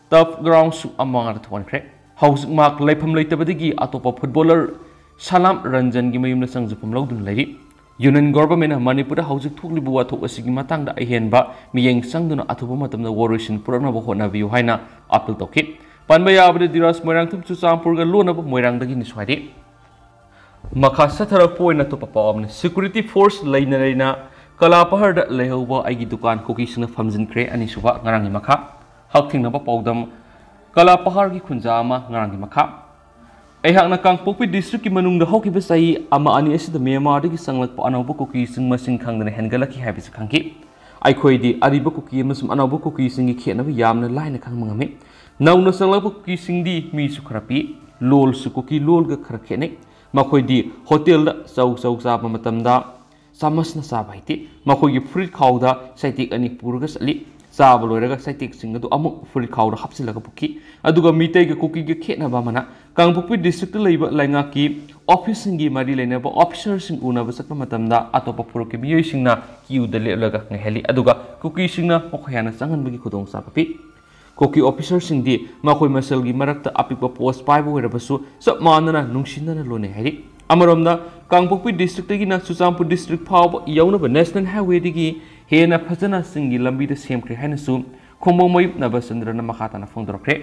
ꯇꯐ ꯒ꯭ꯔꯥꯎꯟꯁꯨ ꯑꯃꯥꯡꯗ ꯊꯣꯛꯍꯟꯈ꯭ꯔꯦ꯫ ꯍꯧꯖꯤꯛ ꯃꯍꯥꯛ ꯂꯩꯐꯝ ꯂꯩꯇꯕꯗꯒꯤ ꯑꯇꯣꯞꯄ ꯐꯨꯠꯕꯣꯂꯔ ꯁꯂꯥꯝ ꯔꯟꯖꯟꯒꯤ ꯃꯌꯨꯝꯗ ꯆꯪꯖꯐꯝ ꯂꯧꯗꯨꯅ ꯂꯩꯔꯤ꯫ ꯌꯨꯅꯤꯌꯟ ꯒꯣꯚꯔꯟꯃꯦꯟꯠꯅ ꯃꯅꯤꯄꯨꯔꯗ ꯍꯧꯖꯤꯛ ꯊꯣꯛꯂꯤꯕ ꯋꯥꯊꯣꯛ ꯑꯁꯤꯒꯤ ꯃꯇꯥꯡꯗ ꯑꯍꯦꯟꯕ ꯃꯤꯠꯌꯦꯡ ꯆꯪꯗꯨꯅ ꯑꯊꯨꯕ ꯃꯇꯝꯗ ꯋꯥꯔꯣꯏꯁꯤꯟ ꯄꯨꯔꯛꯅꯕ ꯍꯣꯠꯅꯕꯤꯌꯨ ꯍꯥꯏꯅ ꯑꯥꯄꯤꯜ ꯇꯧꯈꯤ꯫ ꯄꯟꯕ ꯌꯥꯕꯗ ꯙꯤꯔꯥꯖ ꯃꯣꯏꯔꯥꯡꯊꯦꯝ ꯆꯨꯔꯆꯥꯟꯄꯨꯔꯒ ꯂꯣꯟꯅꯕ ꯃꯣꯏꯔꯥꯡꯗꯒꯤꯅꯤ ꯁ꯭ꯋꯥꯏꯗꯤ꯫ ꯃꯈꯥ ꯆꯠꯊꯔꯛꯄ ꯑꯣꯏꯅ ꯑꯇꯣꯞꯄ ꯄꯥꯎ ꯑꯃꯅꯤ꯫ ꯁꯦꯀ꯭ꯌꯨꯔꯤꯇꯤ ꯐꯣꯔꯁ ꯂꯩꯅ ꯂꯩꯅ ꯀꯂꯥꯄꯍꯔꯗ ꯂꯩꯍꯧꯕ ꯑꯩꯒꯤ ꯗꯨꯀꯥꯟ ꯀꯨꯀꯤꯁꯤꯡꯅ ꯐꯝꯖꯤꯟꯈ꯭ꯔꯦ꯫ ꯑꯅꯤꯁꯨꯕ ꯉꯔꯥꯡꯒꯤ ꯃꯈꯥ꯫ ꯍꯛꯊꯦꯡꯅꯕ ꯄꯥꯎꯗꯝ꯫ ꯀꯂꯥꯄꯍꯔꯒꯤ ꯈꯨꯟꯖꯥ ꯑꯃ꯫ ꯉꯔꯥꯡꯒꯤ ꯃꯈꯥ꯫ ꯑꯩꯍꯥꯛꯅ ꯀꯥꯡꯄꯣꯛꯄꯤ ꯗꯤꯁꯇ꯭ꯔꯤꯛꯀꯤ ꯃꯅꯨꯡꯗ ꯍꯧꯈꯤꯕ ꯆꯍꯤ ꯑꯃ ꯑꯅꯤ ꯑꯁꯤꯗ ꯃ꯭ꯌꯥꯟꯃꯥꯔꯗꯒꯤ ꯆꯪꯂꯛꯄ ꯑꯅꯧꯕ ꯀꯨꯀꯤꯁꯤꯡ ꯃꯁꯤꯡ ꯈꯪꯗꯅ ꯍꯦꯟꯒꯠꯂꯛꯈꯤ ꯍꯥꯏꯕꯁꯤ ꯈꯪꯈꯤ꯫ ꯑꯩꯈꯣꯏꯗꯤ ꯑꯔꯤꯕ ꯀꯨꯀꯤ ꯑꯃꯁꯨꯡ ꯑꯅꯧꯕ ꯀꯨꯀꯤꯁꯤꯡꯒꯤ ꯈꯦꯠꯅꯕ ꯌꯥꯝꯅ ꯂꯥꯏꯅ ꯈꯪꯕ ꯉꯝꯃꯤ꯫ ꯅꯧꯅ ꯆꯪꯂꯛꯄ ꯀꯨꯀꯤꯁꯤꯡꯗꯤ ꯃꯤꯁꯨ ꯈꯔ ꯄꯤꯛꯏ, ꯂꯣꯜꯁꯨ ꯀꯨꯀꯤ ꯂꯣꯜꯒ ꯈꯔ ꯈꯦꯠꯅꯩ꯫ ꯃꯈꯣꯏꯗꯤ ꯍꯣꯇꯦꯜꯗ ꯆꯧ ꯆꯧ ꯆꯥꯕ ꯃꯇꯝꯗ ꯆꯥꯃꯁꯅ ꯆꯥꯕ ꯍꯩꯇꯦ꯫ ꯃꯈꯣꯏꯒꯤ ꯐꯨꯔꯤꯠ ꯈꯥꯎꯗ ꯆꯩꯇꯦꯛ ꯑꯅꯤ ꯄꯨꯔꯒ ꯆꯠꯂꯤ꯫ ꯆꯥꯕ ꯂꯣꯏꯔꯒ ꯆꯩꯇꯦꯛꯁꯤꯡ ꯑꯗꯨ ꯑꯃꯨꯛ ꯐꯨꯔꯤꯠ ꯈꯥꯎꯗ ꯍꯥꯞꯆꯤꯜꯂꯒ ꯄꯨꯈꯤ꯫ ꯑꯗꯨꯒ ꯃꯤꯇꯩꯒ ꯀꯨꯀꯤꯒ ꯈꯦꯠꯅꯕ ꯑꯃꯅ, ꯀꯥꯡꯄꯣꯛꯄꯤ ꯗꯤꯁꯇ꯭ꯔꯤꯛꯇ ꯂꯩꯕ ꯂꯩꯉꯥꯛꯀꯤ ꯑꯣꯐꯤꯁꯁꯤꯡꯒꯤ ꯃꯔꯤ ꯂꯩꯅꯕ ꯑꯣꯐꯤꯁꯔꯁꯤꯡ ꯎꯅꯕ ꯆꯠꯄ ꯃꯇꯝꯗ ꯑꯇꯣꯞꯄ ꯐꯨꯔꯨꯞꯀꯤ ꯃꯤꯑꯣꯏꯁꯤꯡꯅ ꯀ꯭ꯌꯨꯗ ꯂꯦꯞꯂꯒ ꯉꯥꯏꯍꯜꯂꯤ, ꯑꯗꯨꯒ ꯀꯨꯀꯤꯁꯤꯡꯅ ꯃꯈꯣꯏ ꯍꯥꯟꯅ ꯆꯪꯍꯟꯕꯒꯤ ꯈꯨꯗꯣꯡꯆꯥꯕ ꯄꯤ꯫ ꯀꯨꯀꯤ ꯑꯣꯐꯤꯁꯔꯁꯤꯡꯗꯤ ꯃꯈꯣꯏ ꯃꯁꯦꯜꯒꯤ ꯃꯔꯛꯇ ꯑꯄꯤꯛꯄ ꯄꯣꯁ ꯄꯥꯏꯕ ꯑꯣꯏꯔꯕꯁꯨ ꯆꯞ ꯃꯥꯟꯅꯅ ꯅꯨꯡꯁꯤꯅꯅ ꯂꯣꯟꯅꯩ ꯍꯥꯏꯔꯤ꯫ ꯑꯃꯔꯣꯝꯗ, ꯀꯥꯡꯄꯣꯛꯄꯤ ꯗꯤꯁꯇ꯭ꯔꯤꯛꯇꯒꯤꯅ ꯆꯨꯔꯆꯥꯟꯄꯨꯔ ꯗꯤꯁꯇ꯭ꯔꯤꯛ ꯐꯥꯎꯕ ꯌꯧꯅꯕ ꯅꯦꯁꯅꯦꯜ ꯍꯥꯏꯋꯦꯗꯒꯤ ꯍꯦꯟꯅ ꯐꯖꯅ ꯆꯤꯡꯒꯤ ꯂꯝꯕꯤꯗ ꯁꯦꯝꯈ꯭ꯔꯦ ꯍꯥꯏꯅꯁꯨ ꯈꯣꯡꯕꯣꯡꯃꯌꯨꯝ ꯅꯕꯆꯟꯗ꯭ꯔꯅ ꯃꯈꯥ ꯇꯥꯅ ꯐꯣꯡꯗꯣꯔꯛꯈ꯭ꯔꯦ꯫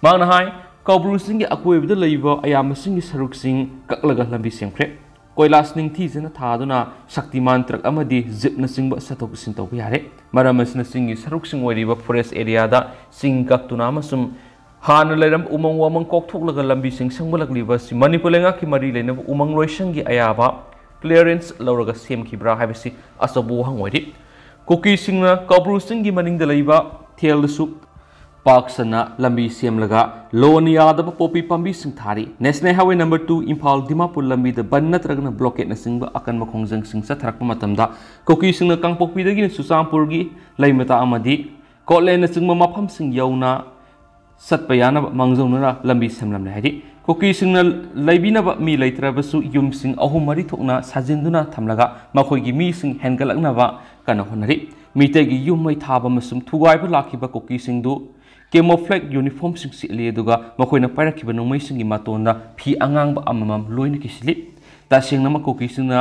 ꯃꯍꯥꯛꯅ ꯍꯥꯏ, ꯀꯧꯕ꯭ꯔꯨ ꯆꯤꯡꯒꯤ ꯑꯀꯣꯏꯕꯗ ꯂꯩꯕ ꯑꯌꯥꯝꯕꯁꯤꯡꯒꯤ ꯁꯔꯨꯛꯁꯤꯡ ꯀꯛꯂꯒ ꯂꯝꯕꯤ ꯁꯦꯝꯈ꯭ꯔꯦ꯫ ꯀꯣꯏꯂꯥꯁ ꯅꯤꯡꯊꯤꯖꯅ ꯊꯥꯗꯨꯅ ꯁꯛꯇꯤꯃꯥꯟ ꯇ꯭ꯔꯛ ꯑꯃꯗꯤ ꯖꯤꯞꯅꯆꯤꯡꯕ ꯆꯠꯊꯣꯛ ꯆꯠꯁꯤꯟ ꯇꯧꯕ ꯌꯥꯔꯦ꯫ ꯃꯔꯝ ꯑꯁꯤꯅ ꯆꯤꯡꯒꯤ ꯁꯔꯨꯛꯁꯤꯡ ꯑꯣꯏꯔꯤꯕ ꯐꯣꯔꯦꯁ ꯑꯦꯔꯤꯌꯥꯗ ꯆꯤꯡ ꯀꯛꯇꯨꯅ ꯑꯃꯁꯨꯡ ꯍꯥꯟꯅ ꯂꯩꯔꯝꯕ ꯎꯃꯪ ꯋꯥꯃꯪ ꯀꯣꯛꯊꯣꯛꯂꯒ ꯂꯝꯕꯤꯁꯤꯡ ꯁꯦꯝꯒꯠꯂꯛꯂꯤꯕ ꯑꯁꯤ ꯃꯅꯤꯄꯨꯔ ꯂꯩꯉꯥꯛꯀꯤ ꯃꯔꯤ ꯂꯩꯅꯕ ꯎꯃꯪ ꯂꯣꯏꯁꯪꯒꯤ ꯑꯌꯥꯕ ꯀ꯭ꯂꯤꯌꯔꯦꯟꯁ ꯂꯧꯔꯒ ꯁꯦꯝꯈꯤꯕ꯭ꯔꯥ ꯍꯥꯏꯕꯁꯤ ꯑꯆꯧꯕ ꯋꯥꯍꯪ ꯑꯣꯏꯔꯤ꯫ ꯀꯨꯀꯤꯁꯤꯡꯅ ꯀꯧꯕ꯭ꯔꯨ ꯆꯤꯡꯒꯤ ꯃꯅꯤꯡꯗ ꯂꯩꯕ ꯊꯦꯜꯗꯁꯨ ꯄꯥꯛ ꯁꯟꯅ ꯂꯝꯕꯤ ꯁꯦꯝꯂꯒ ꯂꯣꯟ ꯌꯥꯗꯕ ꯄꯣꯄꯤ ꯄꯥꯝꯕꯤꯁꯤꯡ ꯊꯥꯔꯤ꯫ National highway number two Imphal Dimapur ꯂꯝꯕꯤꯗ ꯕꯟ ꯅꯠꯇ꯭ꯔꯒꯅ ꯕ꯭ꯂꯣꯀꯦꯠꯅꯆꯤꯡꯕ ꯑꯀꯟꯕ ꯈꯣꯡꯖꯪꯁꯤꯡ ꯆꯠꯊꯔꯛꯄ ꯃꯇꯝꯗ ꯀꯨꯀꯤꯁꯤꯡꯅ ꯀꯥꯡꯄꯣꯛꯄꯤꯗꯒꯤꯅ ꯆꯨꯔꯆꯥꯟꯄꯨꯔꯒꯤ ꯂꯩꯃꯇꯥ ꯑꯃꯗꯤ ꯀꯣꯠꯂꯦꯟꯅꯆꯤꯡꯕ ꯃꯐꯝꯁꯤꯡ ꯌꯧꯅ ꯆꯠꯄ ꯌꯥꯅꯕ ꯃꯥꯡꯖꯧꯅꯅ ꯂꯝꯕꯤ ꯁꯦꯝꯂꯝꯂꯦ ꯍꯥꯏꯔꯤ꯫ ꯀꯨꯀꯤꯁꯤꯡꯅ ꯂꯩꯕꯤꯅꯕ ꯃꯤ ꯂꯩꯇ꯭ꯔꯕꯁꯨ ꯌꯨꯝꯁꯤꯡ ꯑꯍꯨꯝ ꯃꯔꯤ ꯊꯣꯛꯅ ꯁꯥꯖꯤꯟꯗꯨꯅ ꯊꯝꯂꯒ ꯃꯈꯣꯏꯒꯤ ꯃꯤꯁꯤꯡ ꯍꯦꯟꯒꯠꯂꯛꯅꯕ ꯀꯟꯅ ꯍꯣꯠꯅꯔꯤ꯫ ꯃꯤꯇꯩꯒꯤ ꯌꯨꯝ ꯃꯩ ꯊꯥꯕ ꯑꯃꯁꯨꯡ ꯊꯨꯒꯥꯏꯕ ꯂꯥꯛꯈꯤꯕ ꯀꯨꯀꯤꯁꯤꯡꯗꯨ camouflage uniformꯁꯤꯡ ꯁꯦꯠꯂꯤ, ꯑꯗꯨꯒ ꯃꯈꯣꯏꯅ ꯄꯥꯏꯔꯛꯈꯤꯕ ꯅꯣꯡꯃꯩꯁꯤꯡꯒꯤ ꯃꯇꯣꯟꯗ ꯐꯤ ꯑꯉꯥꯡꯕ ꯑꯃꯃꯝ ꯂꯣꯏꯅ ꯀꯤꯁꯤꯜꯂꯤ꯫ ꯇꯁꯦꯡꯅꯃꯛ ꯀꯨꯀꯤꯁꯤꯡꯅ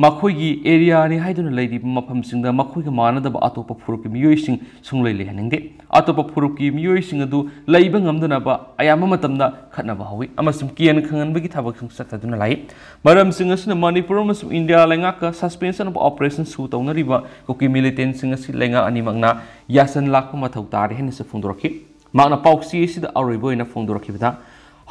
ꯃꯈꯣꯏꯒꯤ areaꯅꯤ ꯍꯥꯏꯗꯨꯅ ꯂꯩꯔꯤꯕ ꯃꯐꯝꯁꯤꯡꯗ ꯃꯈꯣꯏꯒ ꯃꯥꯟꯅꯗꯕ ꯑꯇꯣꯞꯄ ꯐꯨꯔꯨꯞꯀꯤ ꯃꯤꯑꯣꯏꯁꯤꯡ ꯁꯨꯡꯂꯩ ꯂꯩꯍꯟꯅꯤꯡꯗꯦ꯫ ꯑꯇꯣꯞꯄ ꯐꯨꯔꯨꯞꯀꯤ ꯃꯤꯑꯣꯏꯁꯤꯡ ꯑꯗꯨ ꯂꯩꯕ ꯉꯝꯗꯅꯕ ꯑꯌꯥꯝꯕ ꯃꯇꯝꯗ ꯈꯠꯅꯕ ꯍꯧꯏ ꯑꯃꯁꯨꯡ ꯀꯤꯍꯟ ꯈꯪꯍꯟꯕꯒꯤ ꯊꯕꯛꯁꯨ ꯆꯠꯊꯗꯨꯅ ꯂꯥꯛꯏ꯫ ꯃꯔꯝꯁꯤꯡ ꯑꯁꯤꯅ ꯃꯅꯤꯄꯨꯔ ꯑꯃꯁꯨꯡ ꯏꯟꯗꯤꯌꯥ ꯂꯩꯉꯥꯛꯀ suspension of operation ꯁꯨ ꯇꯧꯅꯔꯤꯕ ꯀꯨꯀꯤ militantꯁꯤꯡ ꯑꯁꯤ ꯂꯩꯉꯥꯛ ꯑꯅꯤꯃꯛꯅ ꯌꯥꯁꯟ ꯂꯥꯛꯄ ꯃꯊꯧ ꯇꯥꯔꯦ ꯍꯥꯏꯅꯁꯨ ꯐꯣꯡꯗꯣꯔꯛꯈꯤ꯫ ꯃꯍꯥꯛꯅ ꯄꯥꯎꯆꯦ ꯑꯁꯤꯗ ꯑꯔꯣꯏꯕ ꯑꯣꯏꯅ ꯐꯣꯡꯗꯣꯔꯛꯈꯤꯕꯗ,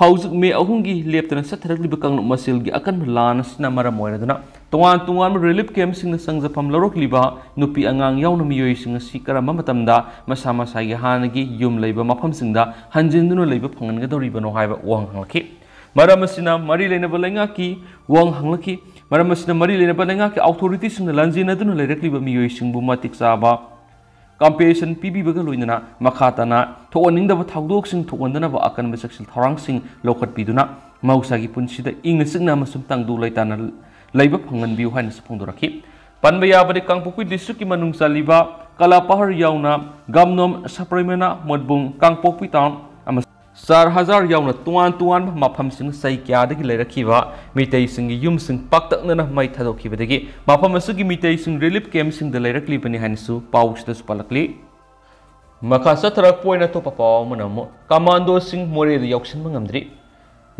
ꯍꯧꯖꯤꯛ ꯃꯦ ꯑꯍꯨꯝꯒꯤ ꯂꯦꯞꯇꯅ ꯆꯠꯊꯔꯛꯂꯤꯕ ꯀꯥꯡꯂꯨꯞ ꯃꯁꯦꯜꯒꯤ ꯑꯀꯟꯕ ꯂꯥꯟ ꯑꯁꯤꯅ ꯃꯔꯝ ꯑꯣꯏꯔꯗꯨꯅ ꯇꯣꯉꯥꯟ ꯇꯣꯉꯥꯟꯕ relief campꯁꯤꯡꯗ ꯆꯪꯖꯐꯝ ꯂꯧꯔꯛꯂꯤꯕ ꯅꯨꯄꯤ ꯑꯉꯥꯡ ꯌꯥꯎꯅ ꯃꯤꯑꯣꯏꯁꯤꯡ ꯑꯁꯤ ꯀꯔꯝꯕ ꯃꯇꯝꯗ ꯃꯁꯥ ꯃꯁꯥꯒꯤ ꯍꯥꯟꯅꯒꯤ ꯌꯨꯝ ꯂꯩꯕ ꯃꯐꯝꯁꯤꯡꯗ ꯍꯟꯖꯤꯟꯗꯨꯅ ꯂꯩꯕ ꯐꯪꯍꯟꯒꯗꯧꯔꯤꯕꯅꯣ ꯍꯥꯏꯕ ꯋꯥꯍꯪ ꯍꯪꯂꯛꯈꯤ꯫ ꯃꯔꯝ ꯑꯁꯤꯅ ꯃꯔꯤ ꯂꯩꯅꯕ ꯂꯩꯉꯥꯛꯀꯤ ꯋꯥꯍꯪ ꯍꯪꯂꯛꯈꯤ꯫ ꯃꯔꯝ ꯑꯁꯤꯅ ꯃꯔꯤ ꯂꯩꯅꯕ ꯂꯩꯉꯥꯛꯀꯤ authorityꯁꯤꯡꯅ ꯂꯥꯟꯖꯦꯟꯅꯗꯨꯅ ꯂꯩꯔꯛꯂꯤꯕ ꯃꯤꯑꯣꯏꯁꯤꯡꯕꯨ ꯃꯇꯤꯛ ꯆꯥꯕ compensation ꯄꯤꯕꯤꯕꯒ ꯂꯣꯏꯅꯅ ꯃꯈꯥ ꯇꯥꯅ ꯊꯣꯛꯍꯟꯅꯤꯡꯗꯕ ꯊꯧꯗꯣꯛꯁꯤꯡ ꯊꯣꯛꯍꯟꯗꯅꯕ ꯑꯀꯟꯕ ꯆꯦꯛꯁꯤꯜ ꯊꯧꯔꯥꯡꯁꯤꯡ ꯂꯧꯈꯠꯄꯤꯗꯨꯅ ꯃꯍꯧꯁꯥꯒꯤ ꯄꯨꯟꯁꯤꯗ ꯏꯪꯅ ꯆꯤꯛꯅ ꯑꯃꯁꯨꯡ ꯇꯪꯗꯨ ꯂꯩꯇꯥꯅ ꯂꯩꯕ ꯐꯪꯍꯟꯕꯤꯌꯨ ꯍꯥꯏꯅꯁꯨ ꯐꯣꯡꯗꯣꯔꯛꯈꯤ꯫ ꯄꯟꯕ ꯌꯥꯕꯗꯤ ꯀꯥꯡꯄꯣꯛꯄꯤ districtꯀꯤ ꯃꯅꯨꯡ ꯆꯜꯂꯤꯕ ꯀꯂꯥꯄꯍꯔ ꯌꯥꯎꯅ ꯒꯝꯅꯣꯝ, ꯁꯄ꯭ꯔꯩꯃꯅꯥ, ꯃꯣꯠꯕꯨꯡ, ꯀꯥꯡꯄꯣꯛꯄꯤ town ꯑꯃꯁꯨꯡ ꯆꯥꯔ ꯍꯖꯥꯔ ꯌꯥꯎꯅ ꯇꯣꯉꯥꯟ ꯇꯣꯉꯥꯟꯕ ꯃꯐꯝꯁꯤꯡ ꯆꯍꯤ ꯀꯌꯥꯗꯒꯤ ꯂꯩꯔꯛꯈꯤꯕ ꯃꯤꯇꯩꯁꯤꯡꯒꯤ ꯌꯨꯝꯁꯤꯡ ꯄꯥꯛꯇꯛꯅꯅ ꯃꯩ ꯊꯥꯗꯣꯛꯈꯤꯕꯗꯒꯤ ꯃꯐꯝ ꯑꯁꯤꯒꯤ ꯃꯤꯇꯩꯁꯤꯡ relief campꯁꯤꯡꯗ ꯂꯩꯔꯛꯂꯤꯕꯅꯤ ꯍꯥꯏꯅꯁꯨ ꯄꯥꯎꯁꯤꯗꯁꯨ ꯄꯜꯂꯛꯂꯤ꯫ ꯃꯈꯥ ꯆꯠꯊꯔꯛꯄ ꯑꯣꯏꯅ ꯑꯇꯣꯞꯄ ꯄꯥꯎ ꯑꯃꯅ ꯑꯃꯨꯛ commandoꯁꯤꯡ ꯃꯣꯔꯦꯗ ꯌꯧꯁꯤꯟꯕ ꯉꯝꯗ꯭ꯔꯤ꯫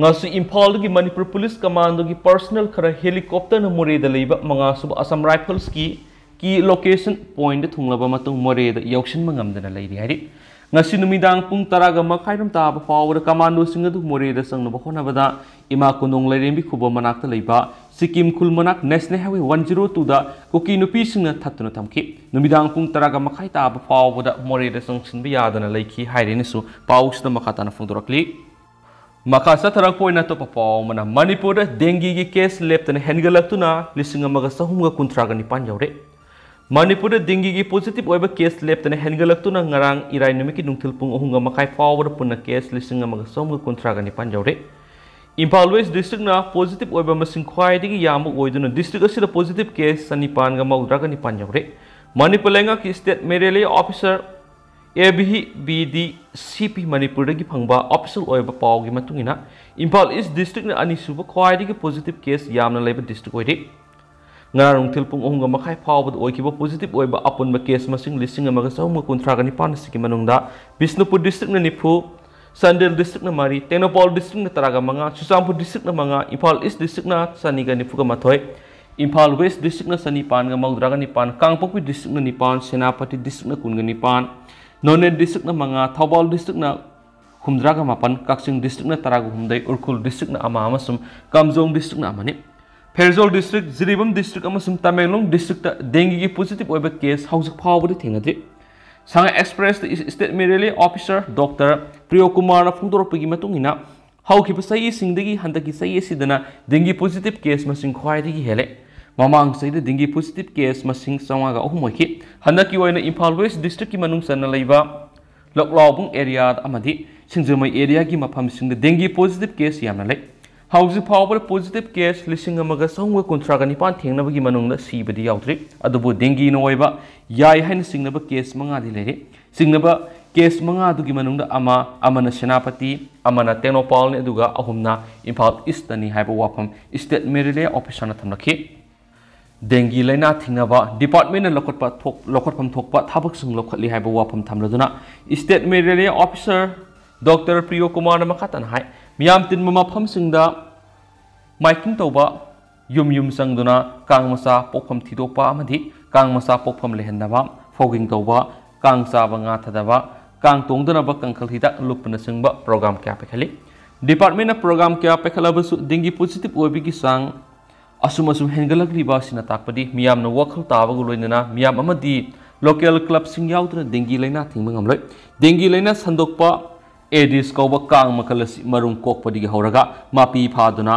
ꯉꯁꯤ ꯏꯝꯐꯥꯜꯗꯒꯤ ꯃꯅꯤꯄꯨꯔ ꯄꯨꯂꯤꯁ commandoꯒꯤ personnel ꯈꯔ helicopterꯅ ꯃꯣꯔꯦꯗ ꯂꯩꯕ ꯃꯉꯥꯁꯨꯕ Assam Riflesꯀꯤ key location pointꯇ ꯊꯨꯡꯂꯕ ꯃꯇꯨꯡ ꯃꯣꯔꯦꯗ ꯌꯧꯁꯤꯟꯕ ꯉꯝꯗꯅ ꯂꯩꯔꯤ ꯍꯥꯏꯔꯤ꯫ ꯉꯁꯤ ꯅꯨꯃꯤꯗꯥꯡ ꯄꯨꯡ ꯇꯔꯥꯒ ꯃꯈꯥꯏꯔꯣꯝ ꯇꯥꯕ ꯐꯥꯎꯕꯗ commandoꯁꯤꯡ ꯑꯗꯨ ꯃꯣꯔꯦꯗ ꯆꯪꯅꯕ ꯍꯣꯠꯅꯕꯗ ꯏꯃꯥ ꯀꯣꯅꯨꯡ ꯂꯥꯏꯔꯦꯝꯕꯤ ꯈꯨꯕꯝ ꯃꯅꯥꯛꯇ ꯂꯩꯕ ꯁꯤꯛꯀꯤꯝ ꯈꯨꯜ ꯃꯅꯥꯛ National Highway one zero twoꯗ ꯀꯨꯀꯤ ꯅꯨꯄꯤꯁꯤꯡꯅ ꯊꯠꯇꯨꯅ ꯊꯝꯈꯤ꯫ ꯅꯨꯃꯤꯗꯥꯡ ꯄꯨꯡ ꯇꯔꯥꯒ ꯃꯈꯥꯏ ꯇꯥꯕ ꯐꯥꯎꯕꯗ ꯃꯣꯔꯦꯗ ꯆꯪꯁꯤꯟꯕ ꯌꯥꯗꯅ ꯂꯩꯈꯤ ꯍꯥꯏꯔꯦꯅꯁꯨ ꯄꯥꯎꯁꯤꯗ ꯃꯈꯥ ꯇꯥꯅ ꯐꯣꯡꯗꯣꯔꯛꯂꯤ꯫ ꯃꯈꯥ ꯆꯠꯊꯔꯛꯄ ꯑꯣꯏꯅ ꯑꯇꯣꯞꯄ ꯄꯥꯎ ꯑꯃꯅ, ꯃꯅꯤꯄꯨꯔꯗ dengueꯒꯤ case ꯂꯦꯞꯇꯅ ꯍꯦꯟꯒꯠꯂꯛꯇꯨꯅ ꯂꯤꯁꯤꯡ ꯑꯃꯒ ꯆꯍꯨꯝꯒ ꯀꯨꯟꯊ꯭ꯔꯥꯒ ꯅꯤꯄꯥꯟ ꯌꯧꯔꯦ꯫ ꯃꯅꯤꯄꯨꯔꯗ ꯗꯦꯡꯒꯤꯒꯤ ꯄꯣꯖꯤꯇꯤꯚ ꯑꯣꯏꯕ ꯀꯦꯁ ꯂꯦꯞꯇꯅ ꯍꯦꯟꯒꯠꯂꯛꯇꯨꯅ ꯉꯔꯥꯡ ꯏꯔꯥꯏ ꯅꯨꯃꯤꯠꯀꯤ ꯅꯨꯡꯊꯤꯜ ꯄꯨꯡ ꯑꯍꯨꯝꯒ ꯃꯈꯥꯏ ꯐꯥꯎꯕꯗ ꯄꯨꯟꯅ ꯀꯦꯁ ꯂꯤꯁꯤꯡ ꯑꯃꯒ ꯆꯍꯨꯝꯒ ꯀꯨꯟꯊ꯭ꯔꯥꯒ ꯅꯤꯄꯥꯟ ꯌꯧꯔꯦ꯫ ꯏꯝꯐꯥꯜ ꯋꯦꯁ ꯗꯤꯁꯇ꯭ꯔꯤꯛꯅ ꯄꯣꯖꯤꯇꯤꯚ ꯑꯣꯏꯕ ꯃꯁꯤꯡ ꯈ꯭ꯋꯥꯏꯗꯒꯤ ꯌꯥꯝꯕ ꯑꯣꯏꯗꯨꯅ ꯗꯤꯁꯇ꯭ꯔꯤꯛ ꯑꯁꯤꯗ ꯄꯣꯖꯤꯇꯤꯚ ꯀꯦꯁ ꯆꯅꯤꯄꯥꯟꯒ ꯃꯧꯗ꯭ꯔꯥꯒ ꯅꯤꯄꯥꯟ ꯌꯧꯔꯦ꯫ ꯃꯅꯤꯄꯨꯔ ꯂꯩꯉꯥꯛꯀꯤ state malaria officer, A B B ꯗꯤ ꯁꯤ ꯄꯤ ꯃꯅꯤꯄꯨꯔꯗꯒꯤ ꯐꯪꯕ ꯑꯣꯐꯤꯁꯤꯌꯦꯜ ꯑꯣꯏꯕ ꯄꯥꯎꯒꯤ ꯃꯇꯨꯡ ꯏꯟꯅ, ꯏꯝꯐꯥꯜ ꯏꯁ ꯗꯤꯁꯇ꯭ꯔꯤꯛꯅ ꯑꯅꯤꯁꯨꯕ ꯈ꯭ꯋꯥꯏꯗꯒꯤ ꯄꯣꯖꯤꯇꯤꯚ ꯀꯦꯁ ꯌꯥꯝꯅ ꯂꯩꯕ ꯗꯤꯁꯇ꯭ꯔꯤꯛ ꯑꯣꯏꯔꯤ꯫ ꯉꯔꯥꯡ ꯅꯨꯡꯊꯤꯜ ꯄꯨꯡ ꯑꯍꯨꯝꯒ ꯃꯈꯥꯏ ꯐꯥꯎꯕꯗ ꯑꯣꯏꯈꯤꯕ ꯄꯣꯖꯤꯇꯤꯚ ꯑꯣꯏꯕ ꯑꯄꯨꯟꯕ ꯀꯦꯁ ꯃꯁꯤꯡ ꯂꯤꯁꯤꯡ ꯑꯃꯒ ꯆꯍꯨꯝꯒ ꯀꯨꯟꯊ꯭ꯔꯥꯒ ꯅꯤꯄꯥꯟ ꯑꯁꯤꯒꯤ ꯃꯅꯨꯡꯗ ꯕꯤꯁꯅꯨꯄꯨꯔ ꯗꯤꯁꯇ꯭ꯔꯤꯛꯅ ꯅꯤꯐꯨ, ꯆꯥꯟꯗꯦꯜ ꯗꯤꯁꯇ꯭ꯔꯤꯛꯅ ꯃꯔꯤ, ꯇꯦꯡꯅꯧꯄꯥꯜ ꯗꯤꯁꯇ꯭ꯔꯤꯛꯅ ꯇꯔꯥꯒ ꯃꯉꯥ, ꯆꯨꯔꯆꯥꯟꯄꯨꯔ ꯗꯤꯁꯇ꯭ꯔꯤꯛꯅ ꯃꯉꯥ, ꯏꯝꯐꯥꯜ ꯏꯁ ꯗꯤꯁꯇ꯭ꯔꯤꯛꯅ ꯆꯅꯤꯒ ꯅꯤꯐꯨꯒ ꯃꯥꯊꯣꯏ, ꯏꯝꯐꯥꯜ ꯋꯦꯁ ꯗꯤꯁꯇ꯭ꯔꯤꯛꯅ ꯆꯅꯤꯄꯥꯟꯒ ꯃꯧꯗ꯭ꯔꯥꯒ ꯅꯤꯄꯥꯟ, ꯀꯥꯡꯄꯣꯛꯄꯤ ꯗꯤꯁꯇ꯭ꯔꯤꯛꯅ ꯅꯤꯄꯥꯟ, ꯁꯦꯅꯥꯄꯇꯤ ꯗꯤꯁꯇ꯭ꯔꯤꯛꯅ ꯀꯨꯟꯒ ꯅꯤꯄꯥꯟ, ꯅꯣꯅꯦ ꯗꯤꯁꯇ꯭ꯔꯤꯛꯅ ꯃꯉꯥ, ꯊꯧꯕꯥꯜ ꯗꯤꯁꯇ꯭ꯔꯤꯛꯅ ꯍꯨꯝꯗ꯭ꯔꯥꯒ ꯃꯥꯄꯟ, ꯀꯛꯆꯤꯡ ꯗꯤꯁꯇ꯭ꯔꯤꯛꯅ ꯇꯔꯥꯒ ꯍꯨꯝꯗꯣꯏ, ꯎꯈ꯭ꯔꯨꯜ ꯗꯤꯁꯇ꯭ꯔꯤꯛꯅ ꯑꯃ ꯑꯃꯁꯨꯡ ꯀꯥꯝꯖꯣꯡ ꯗꯤꯁꯇ꯭ꯔꯤꯛꯅ ꯑꯃꯅꯤ꯫ ꯐꯦꯔꯖꯣꯜ ꯗꯤꯁꯇ꯭ꯔꯤꯛ, ꯖꯤꯔꯤꯕꯥꯝ ꯗꯤꯁꯇ꯭ꯔꯤꯛ ꯑꯃꯁꯨꯡ ꯇꯃꯦꯡꯂꯣꯡ ꯗꯤꯁꯇ꯭ꯔꯤꯛꯇ ꯗꯦꯡꯒꯤꯒꯤ ꯄꯣꯖꯤꯇꯤꯚ ꯑꯣꯏꯕ ꯀꯦꯁ ꯍꯧꯖꯤꯛ ꯐꯥꯎꯕꯗꯤ ꯊꯦꯡꯅꯗ꯭ꯔꯤ꯫ ꯁꯉꯥꯏ ꯑꯦꯛꯁꯄ꯭ꯔꯦꯁꯇ ꯏꯁ-, ꯁ꯭ꯇꯦꯠ ꯃꯦꯂꯦꯔꯤꯌꯥ ꯑꯣꯐꯤꯁꯔ ꯗꯣꯛꯇꯔ ꯄ꯭ꯔꯤꯌꯣ ꯀꯨꯃꯥꯔꯅ ꯐꯣꯡꯗꯣꯔꯛꯄꯒꯤ ꯃꯇꯨꯡ ꯏꯟꯅ, ꯍꯧꯈꯤꯕ ꯆꯍꯤꯁꯤꯡꯗꯒꯤ ꯍꯟꯗꯛꯀꯤ ꯆꯍꯤ ꯑꯁꯤꯗꯅ ꯗꯦꯡꯒꯤ ꯄꯣꯖꯤꯇꯤꯚ ꯀꯦꯁ ꯃꯁꯤꯡ ꯈ꯭ꯋꯥꯏꯗꯒꯤ ꯍꯦꯜꯂꯦ꯫ ꯃꯃꯥꯡ ꯆꯍꯤꯗ ꯗꯦꯡꯒꯤ ꯄꯣꯖꯤꯇꯤꯚ ꯀꯦꯁ ꯃꯁꯤꯡ ꯆꯥꯝꯃꯉꯥꯒ ꯑꯍꯨꯝ ꯑꯣꯏꯈꯤ꯫ ꯍꯟꯗꯛꯀꯤ ꯑꯣꯏꯅ ꯏꯝꯐꯥꯜ ꯋꯦꯁ ꯗꯤꯁꯇ꯭ꯔꯤꯛꯀꯤ ꯃꯅꯨꯡ ꯆꯟꯅ ꯂꯩꯕ ꯂꯣꯛꯂꯥꯎꯕꯨꯡ ꯑꯦꯔꯤꯌꯥ ꯑꯃꯗꯤ ꯁꯤꯡꯖꯃꯩ ꯑꯦꯔꯤꯌꯥꯒꯤ ꯃꯐꯝꯁꯤꯡꯗ ꯗꯦꯡꯒꯤ ꯄꯣꯖꯤꯇꯤꯚ ꯀꯦꯁ ꯌꯥꯝꯅ ꯂꯩ꯫ ꯍꯧꯖꯤꯛ ꯐꯥꯎꯕꯗ ꯄꯣꯖꯤꯇꯤꯚ ꯀꯦꯁ ꯂꯤꯁꯤꯡ ꯑꯃꯒ ꯆꯍꯨꯝꯒ ꯀꯨꯟꯊ꯭ꯔꯥꯒ ꯅꯤꯄꯥꯟ ꯊꯦꯡꯅꯕꯒꯤ ꯃꯅꯨꯡꯗ ꯁꯤꯕꯗꯤ ꯌꯥꯎꯗ꯭ꯔꯤ꯫ ꯑꯗꯨꯕꯨ ꯗꯦꯡꯒꯤꯅ ꯑꯣꯏꯕ ꯌꯥꯏ ꯍꯥꯏꯅ ꯆꯤꯡꯅꯕ ꯀꯦꯁ ꯃꯉꯥꯗꯤ ꯂꯩꯔꯤ꯫ ꯆꯤꯡꯅꯕ ꯀꯦꯁ ꯃꯉꯥꯗꯨꯒꯤ ꯃꯅꯨꯡꯗ ꯑꯃ, ꯑꯃꯅ ꯁꯦꯅꯥꯄꯇꯤ, ꯑꯃꯅ ꯇꯦꯡꯅꯧꯄꯥꯜꯅꯤ, ꯑꯗꯨꯒ ꯑꯍꯨꯝꯅ ꯏꯝꯐꯥꯜ ꯏꯁꯇꯅꯤ ꯍꯥꯏꯕ ꯋꯥꯐꯝ ꯁ꯭ꯇꯦꯠ ꯃꯦꯂꯦꯔꯤꯌꯥ ꯑꯣꯐꯤꯁꯔꯅ ꯊꯝꯂꯛꯈꯤ꯫ ꯗꯦꯡꯒꯤ ꯂꯥꯏꯅꯥ ꯊꯤꯡꯅꯕ ꯗꯤꯄꯥꯔꯠꯃꯦꯟꯅ ꯂꯧꯈꯠꯄ ꯊꯣꯛ-, ꯂꯧꯈꯠꯐꯝ ꯊꯣꯛꯄ ꯊꯕꯛꯁꯤꯡ ꯂꯧꯈꯠꯂꯤ ꯍꯥꯏꯕ ꯋꯥꯐꯝ ꯊꯝꯂꯗꯨꯅ, ꯁ꯭ꯇꯦꯠ ꯃꯦꯂꯦꯔꯤꯌꯥ ꯑꯣꯐꯤꯁꯔ ꯗꯣꯛꯇꯔ ꯄ꯭ꯔꯤꯌꯣ ꯀꯨꯃꯥꯔꯅ ꯃꯈꯥ ꯇꯥꯅ ꯍꯥꯏ, ꯃꯤꯌꯥꯝ ꯇꯤꯟꯕ ꯃꯐꯝꯁꯤꯡꯗ ꯃꯥꯏꯀꯤꯡ ꯇꯧꯕ, ꯌꯨꯝ ꯌꯨꯝ ꯆꯪꯗꯨꯅ ꯀꯥꯡ ꯃꯆꯥ ꯄꯣꯛꯐꯝ ꯊꯤꯗꯣꯛꯄ ꯑꯃꯗꯤ ꯀꯥꯡ ꯃꯆꯥ ꯄꯣꯛꯐꯝ ꯂꯩꯍꯟꯗꯕ, ꯐꯣꯒꯤꯡ ꯇꯧꯕ, ꯀꯥꯡ ꯆꯥꯕ ꯉꯥ ꯊꯥꯗꯕ, ꯀꯥꯡ ꯇꯣꯡꯗꯅꯕ ꯀꯥꯡꯈꯜ ꯍꯤꯗꯥꯛ ꯂꯨꯞꯄꯅꯆꯤꯡꯕ ꯄ꯭ꯔꯣꯒ꯭ꯔꯥꯝ ꯀꯌꯥ ꯄꯥꯏꯈꯠꯂꯤ꯫ ꯗꯤꯄꯥꯔꯠꯃꯦꯟꯅ ꯄ꯭ꯔꯣꯒ꯭ꯔꯥꯝ ꯀꯌꯥ ꯄꯥꯏꯈꯠꯂꯕꯁꯨ ꯗꯦꯡꯒꯤ ꯄꯣꯖꯤꯇꯤꯚ ꯑꯣꯏꯕꯒꯤ ꯆꯥꯡ ꯑꯁꯨꯝ ꯑꯁꯨꯝ ꯍꯦꯟꯒꯠꯂꯛꯂꯤꯕ ꯑꯁꯤꯅ ꯇꯥꯛꯄꯗꯤ ꯃꯤꯌꯥꯝꯅ ꯋꯥꯈꯜ ꯇꯥꯕꯒ ꯂꯣꯏꯅꯅ ꯃꯤꯌꯥꯝ ꯑꯃꯗꯤ ꯂꯣꯀꯦꯜ ꯀ꯭ꯂꯕꯁꯤꯡ ꯌꯥꯎꯗꯅ ꯗꯦꯡꯒꯤ ꯂꯥꯏꯅꯥ ꯊꯤꯡꯕ ꯉꯝꯂꯣꯏ꯫ ꯗꯦꯡꯒꯤ ꯂꯥꯏꯅꯥ ꯁꯟꯗꯣꯛꯄ ꯑꯦꯗꯤꯁ ꯀꯧꯕ ꯀꯥꯡ ꯃꯈꯜ ꯑꯁꯤ ꯃꯔꯨꯝ ꯀꯣꯛꯄꯗꯒꯤ ꯍꯧꯔꯒ ꯃꯄꯤ ꯐꯥꯗꯨꯅ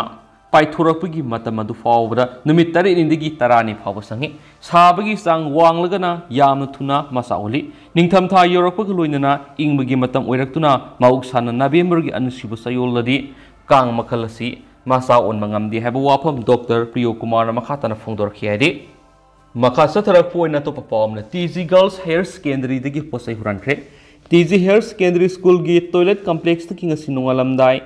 ꯄꯥꯏꯊꯣꯔꯛꯄꯒꯤ ꯃꯇꯝ ꯑꯗꯨ ꯐꯥꯎꯕꯗ ꯅꯨꯃꯤꯠ ꯇꯔꯦꯠꯅꯤꯗꯒꯤ ꯇꯔꯥꯅꯤ ꯐꯥꯎꯕ ꯆꯪꯏ꯫ ꯁꯥꯕꯒꯤ ꯆꯥꯡ ꯋꯥꯡꯂꯒꯅ ꯌꯥꯝꯅ ꯊꯨꯅ ꯃꯆꯥ ꯑꯣꯜꯂꯤ꯫ ꯅꯤꯡꯊꯝꯊꯥ ꯌꯧꯔꯛꯄꯒ ꯂꯣꯏꯅꯅ ꯏꯪꯕꯒꯤ ꯃꯇꯝ ꯑꯣꯏꯔꯛꯇꯨꯅ ꯃꯍꯧꯁꯥꯅ ꯅꯕꯦꯝꯕꯔꯒꯤ ꯑꯅꯤꯁꯨꯕ ꯆꯌꯣꯜꯗꯗꯤ ꯀꯥꯡ ꯃꯈꯜ ꯑꯁꯤ ꯃꯆꯥ ꯑꯣꯟꯕ ꯉꯝꯗꯦ ꯍꯥꯏꯕ ꯋꯥꯐꯝ ꯗꯣꯛꯇꯔ ꯄ꯭ꯔꯤꯌꯣ ꯀꯨꯃꯥꯔꯅ ꯃꯈꯥ ꯇꯥꯅ ꯐꯣꯡꯗꯣꯔꯛꯈꯤ ꯍꯥꯏꯗꯤ, ꯃꯈꯥ ꯆꯠꯊꯔꯛꯄ ꯑꯣꯏꯅ ꯑꯇꯣꯞꯄ ꯄꯥꯎ ꯑꯃꯅ, T G Girls Higher Secondary ꯗꯒꯤ ꯄꯣꯠ ꯆꯩ ꯍꯨꯔꯥꯟꯈ꯭ꯔꯦ꯫ T G Higher Secondary School ꯒꯤ toilet complex ꯇꯒꯤ ꯉꯁꯤ ꯅꯣꯡꯉꯥꯜꯂꯝꯗꯥꯏ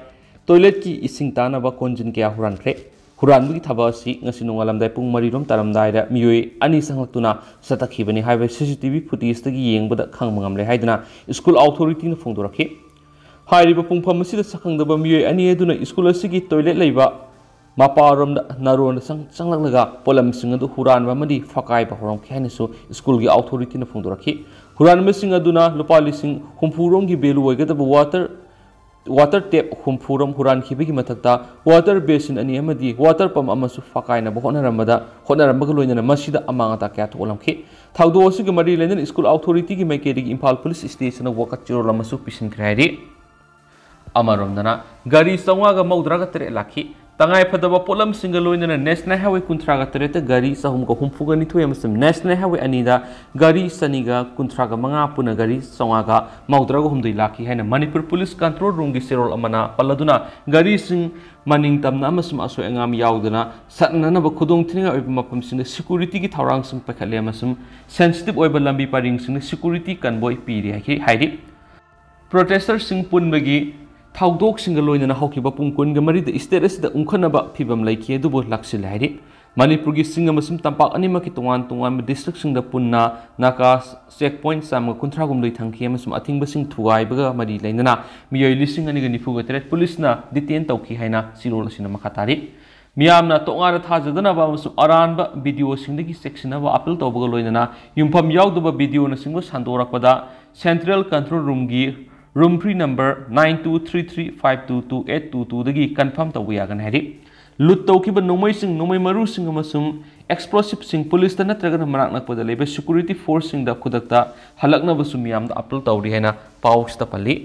toilet ꯀꯤ ꯏꯁꯤꯡ ꯇꯥꯅꯕ ꯀꯣꯟꯖꯤꯟ ꯀꯌꯥ ꯍꯨꯔꯥꯟꯈ꯭ꯔꯦ꯫ ꯍꯨꯔꯥꯟꯕꯒꯤ ꯊꯕꯛ ꯑꯁꯤ ꯉꯁꯤ ꯅꯣꯡꯉꯥꯜꯂꯝꯗꯥꯏ ꯄꯨꯡ ꯃꯔꯤ ꯔꯣꯝ ꯇꯥꯔꯝꯗꯥꯏꯗ ꯃꯤꯑꯣꯏ ꯑꯅꯤ ꯆꯪꯂꯛꯇꯨꯅ ꯆꯠꯊꯈꯤꯕꯅꯤ ꯍꯥꯏꯕ C C T V footage ꯇꯒꯤ ꯌꯦꯡꯕꯗ ꯈꯪꯕ ꯉꯝꯂꯦ ꯍꯥꯏꯗꯨꯅ school authority ꯅ ꯐꯣꯡꯗꯣꯔꯛꯈꯤ꯫ ꯍꯥꯏꯔꯤꯕ ꯄꯨꯡꯐꯝ ꯑꯁꯤꯗ ꯁꯛꯈꯪꯗꯕ ꯃꯤꯑꯣꯏ ꯑꯅꯤ ꯑꯗꯨꯅ school ꯑꯁꯤꯒꯤ toilet ꯂꯩꯕ ꯃꯄꯥꯔꯣꯝꯗ ꯅꯥꯔꯣꯟꯗ ꯆꯪ-, ꯆꯪꯂꯛꯂꯒ ꯄꯣꯠꯂꯝꯁꯤꯡ ꯑꯗꯨ ꯍꯨꯔꯥꯟꯕ ꯑꯃꯗꯤ ꯐꯥꯀꯥꯏꯕ ꯍꯧꯔꯝꯈꯤ ꯍꯥꯏꯅꯁꯨ school ꯒꯤ authority ꯅ ꯐꯣꯡꯗꯣꯔꯛꯈꯤ꯫ ꯍꯨꯔꯥꯟꯕꯁꯤꯡ ꯑꯗꯨꯅ ꯂꯨꯄꯥ ꯂꯤꯁꯤꯡ ꯍꯨꯝꯐꯨ ꯔꯣꯝꯒꯤ value ꯑꯣꯏꯒꯗꯕ water, water tap ꯍꯨꯝꯐꯨ ꯔꯣꯝ ꯍꯨꯔꯥꯟꯈꯤꯕꯒꯤ ꯃꯊꯛꯇ water basin ꯑꯅꯤ ꯑꯃꯗꯤ water pump ꯑꯃꯁꯨ ꯐꯥꯀꯥꯏꯅꯕ ꯍꯣꯠꯅꯔꯝꯕꯗ, ꯍꯣꯠꯅꯔꯝꯕꯒ ꯂꯣꯏꯅꯅ ꯃꯁꯤꯗ ꯑꯃꯥꯡ ꯑꯇꯥ ꯀꯌꯥ ꯊꯣꯛꯍꯜꯂꯝꯈꯤ꯫ ꯊꯧꯗꯣꯛ ꯑꯁꯤꯒꯤ ꯃꯔꯤ ꯂꯩꯅꯅ school authority ꯒꯤ ꯃꯥꯏꯀꯩꯗꯒꯤ ꯏꯝꯐꯥꯜ police station ꯗ ꯋꯥꯀꯠ ꯆꯦꯔꯣꯜ ꯑꯃꯁꯨ ꯄꯤꯁꯤꯟꯈ꯭ꯔꯦ ꯍꯥꯏꯔꯤ꯫ ꯑꯃꯔꯣꯝꯗꯅ ꯒꯥꯔꯤ ꯆꯥꯝꯃꯉꯥꯒ ꯃꯧꯗ꯭ꯔꯥꯒ ꯇꯔꯦꯠ ꯂꯥꯛꯈꯤ꯫ ꯇꯉꯥꯏ ꯐꯗꯕ ꯄꯣꯠꯂꯝꯁꯤꯡꯒ ꯂꯣꯏꯅꯅ National Highway ꯀꯨꯟꯊ꯭ꯔꯥꯒ ꯇꯔꯦꯠꯇ ꯒꯥꯔꯤ ꯆꯍꯨꯝꯒ ꯍꯨꯝꯐꯨꯒ ꯅꯤꯊꯣꯏ ꯑꯃꯁꯨꯡ National Highway ꯑꯅꯤꯗ ꯒꯥꯔꯤ ꯆꯅꯤꯒ ꯀꯨꯟꯊ꯭ꯔꯥꯒ ꯃꯉꯥ, ꯄꯨꯟꯅ ꯒꯥꯔꯤ ꯆꯥꯝꯃꯉꯥꯒ ꯃꯧꯗ꯭ꯔꯥꯒ ꯍꯨꯝꯗꯣꯏ ꯂꯥꯛꯈꯤ ꯍꯥꯏꯅ ꯃꯅꯤꯄꯨꯔ police control room ꯒꯤ ꯆꯦꯔꯣꯜ ꯑꯃꯅ ꯄꯜꯂꯗꯨꯅ, ꯒꯥꯔꯤꯁꯤꯡ ꯃꯅꯤꯡ ꯇꯝꯅ ꯑꯃꯁꯨꯡ ꯑꯁꯣꯏ ꯑꯉꯥꯝ ꯌꯥꯎꯗꯅ ꯆꯠꯅꯅꯕ ꯈꯨꯗꯣꯡꯊꯤꯅꯤꯡꯉꯥꯏ ꯑꯣꯏꯕ ꯃꯐꯝꯁꯤꯡꯗ security ꯒꯤ ꯊꯧꯔꯥꯡꯁꯤꯡ ꯄꯥꯏꯈꯠꯂꯦ ꯑꯃꯁꯨꯡ sensitive ꯑꯣꯏꯕ ꯂꯝꯕꯤ ꯄꯔꯤꯡꯁꯤꯡꯗ security convoy ꯄꯤꯔꯤ ꯍꯥꯏꯈꯤ-, ꯍꯥꯏꯔꯤ꯫ Protester ꯁꯤꯡ ꯄꯨꯟꯕꯒꯤ ꯊꯧꯗꯣꯛꯁꯤꯡꯒ ꯂꯣꯏꯅꯅ ꯍꯧꯈꯤꯕ ꯄꯨꯡ ꯀꯨꯟꯒ ꯃꯔꯤꯗ state ꯑꯁꯤꯗ ꯎꯪꯈꯠꯅꯕ ꯐꯤꯕꯝ ꯂꯩꯈꯤ ꯑꯗꯨꯕꯨ ꯂꯥꯛꯁꯤꯜꯂꯦ ꯍꯥꯏꯔꯤ꯫ ꯃꯅꯤꯄꯨꯔꯒꯤ ꯆꯤꯡ ꯑꯃꯁꯨꯡ ꯇꯝꯄꯥꯛ ꯑꯅꯤꯃꯛꯀꯤ ꯇꯣꯉꯥꯟ ꯇꯣꯉꯥꯟꯕ district ꯁꯤꯡꯗ ꯄꯨꯟꯅ ꯅꯥꯀꯥ check point ꯆꯥꯝꯃꯒ ꯀꯨꯟꯊ꯭ꯔꯥ ꯍꯨꯝꯗꯣꯏ ꯊꯝꯈꯤ ꯑꯃꯁꯨꯡ ꯑꯊꯤꯡꯕꯁꯤꯡ ꯊꯨꯒꯥꯏꯕꯒ ꯃꯔꯤ ꯂꯩꯅꯅ ꯃꯤꯑꯣꯏ ꯂꯤꯁꯤꯡ ꯑꯅꯤꯒ ꯅꯤꯐꯨꯒ ꯇꯔꯦꯠ police ꯅ detain ꯇꯧꯈꯤ ꯍꯥꯏꯅ ꯆꯦꯔꯣꯜ ꯑꯁꯤꯅ ꯃꯈꯥ ꯇꯥꯔꯤ꯫ ꯃꯤꯌꯥꯝꯅ ꯇꯣꯉꯥꯟꯅ ꯊꯥꯖꯗꯅꯕ ꯑꯃꯁꯨꯡ ꯑꯔꯥꯟꯕ video ꯁꯤꯡꯗꯒꯤ ꯆꯦꯛꯁꯤꯟꯅꯕ appeal ꯇꯧꯕꯒ ꯂꯣꯏꯅꯅ ꯌꯨꯝꯐꯝ ꯌꯥꯎꯗꯕ video ꯅꯆꯤꯡꯕ ꯁꯟꯗꯣꯔꯛꯄꯗ Central Control Room ꯒꯤ room free number nine two three three five two two eight two two ꯗꯒꯤ confirm ꯇꯧꯕ ꯌꯥꯒꯅꯤ ꯍꯥꯏꯔꯤ꯫ Loot ꯇꯧꯈꯤꯕ ꯅꯣꯡꯃꯩꯁꯤꯡ, ꯅꯣꯡꯃꯩ ꯃꯔꯨꯁꯤꯡ ꯑꯃꯁꯨꯡ explosive ꯁꯤꯡ police ꯇ ꯅꯠꯇ꯭ꯔꯒꯅ ꯃꯅꯥꯛ ꯅꯛꯄꯗ ꯂꯩꯕ security force ꯁꯤꯡꯗ ꯈꯨꯗꯛꯇ ꯍꯜꯂꯛꯅꯕꯁꯨ ꯃꯤꯌꯥꯝꯗ appeal ꯇꯧꯔꯤ ꯍꯥꯏꯅ ꯄꯥꯎꯁꯤꯗ ꯄꯜꯂꯤ꯫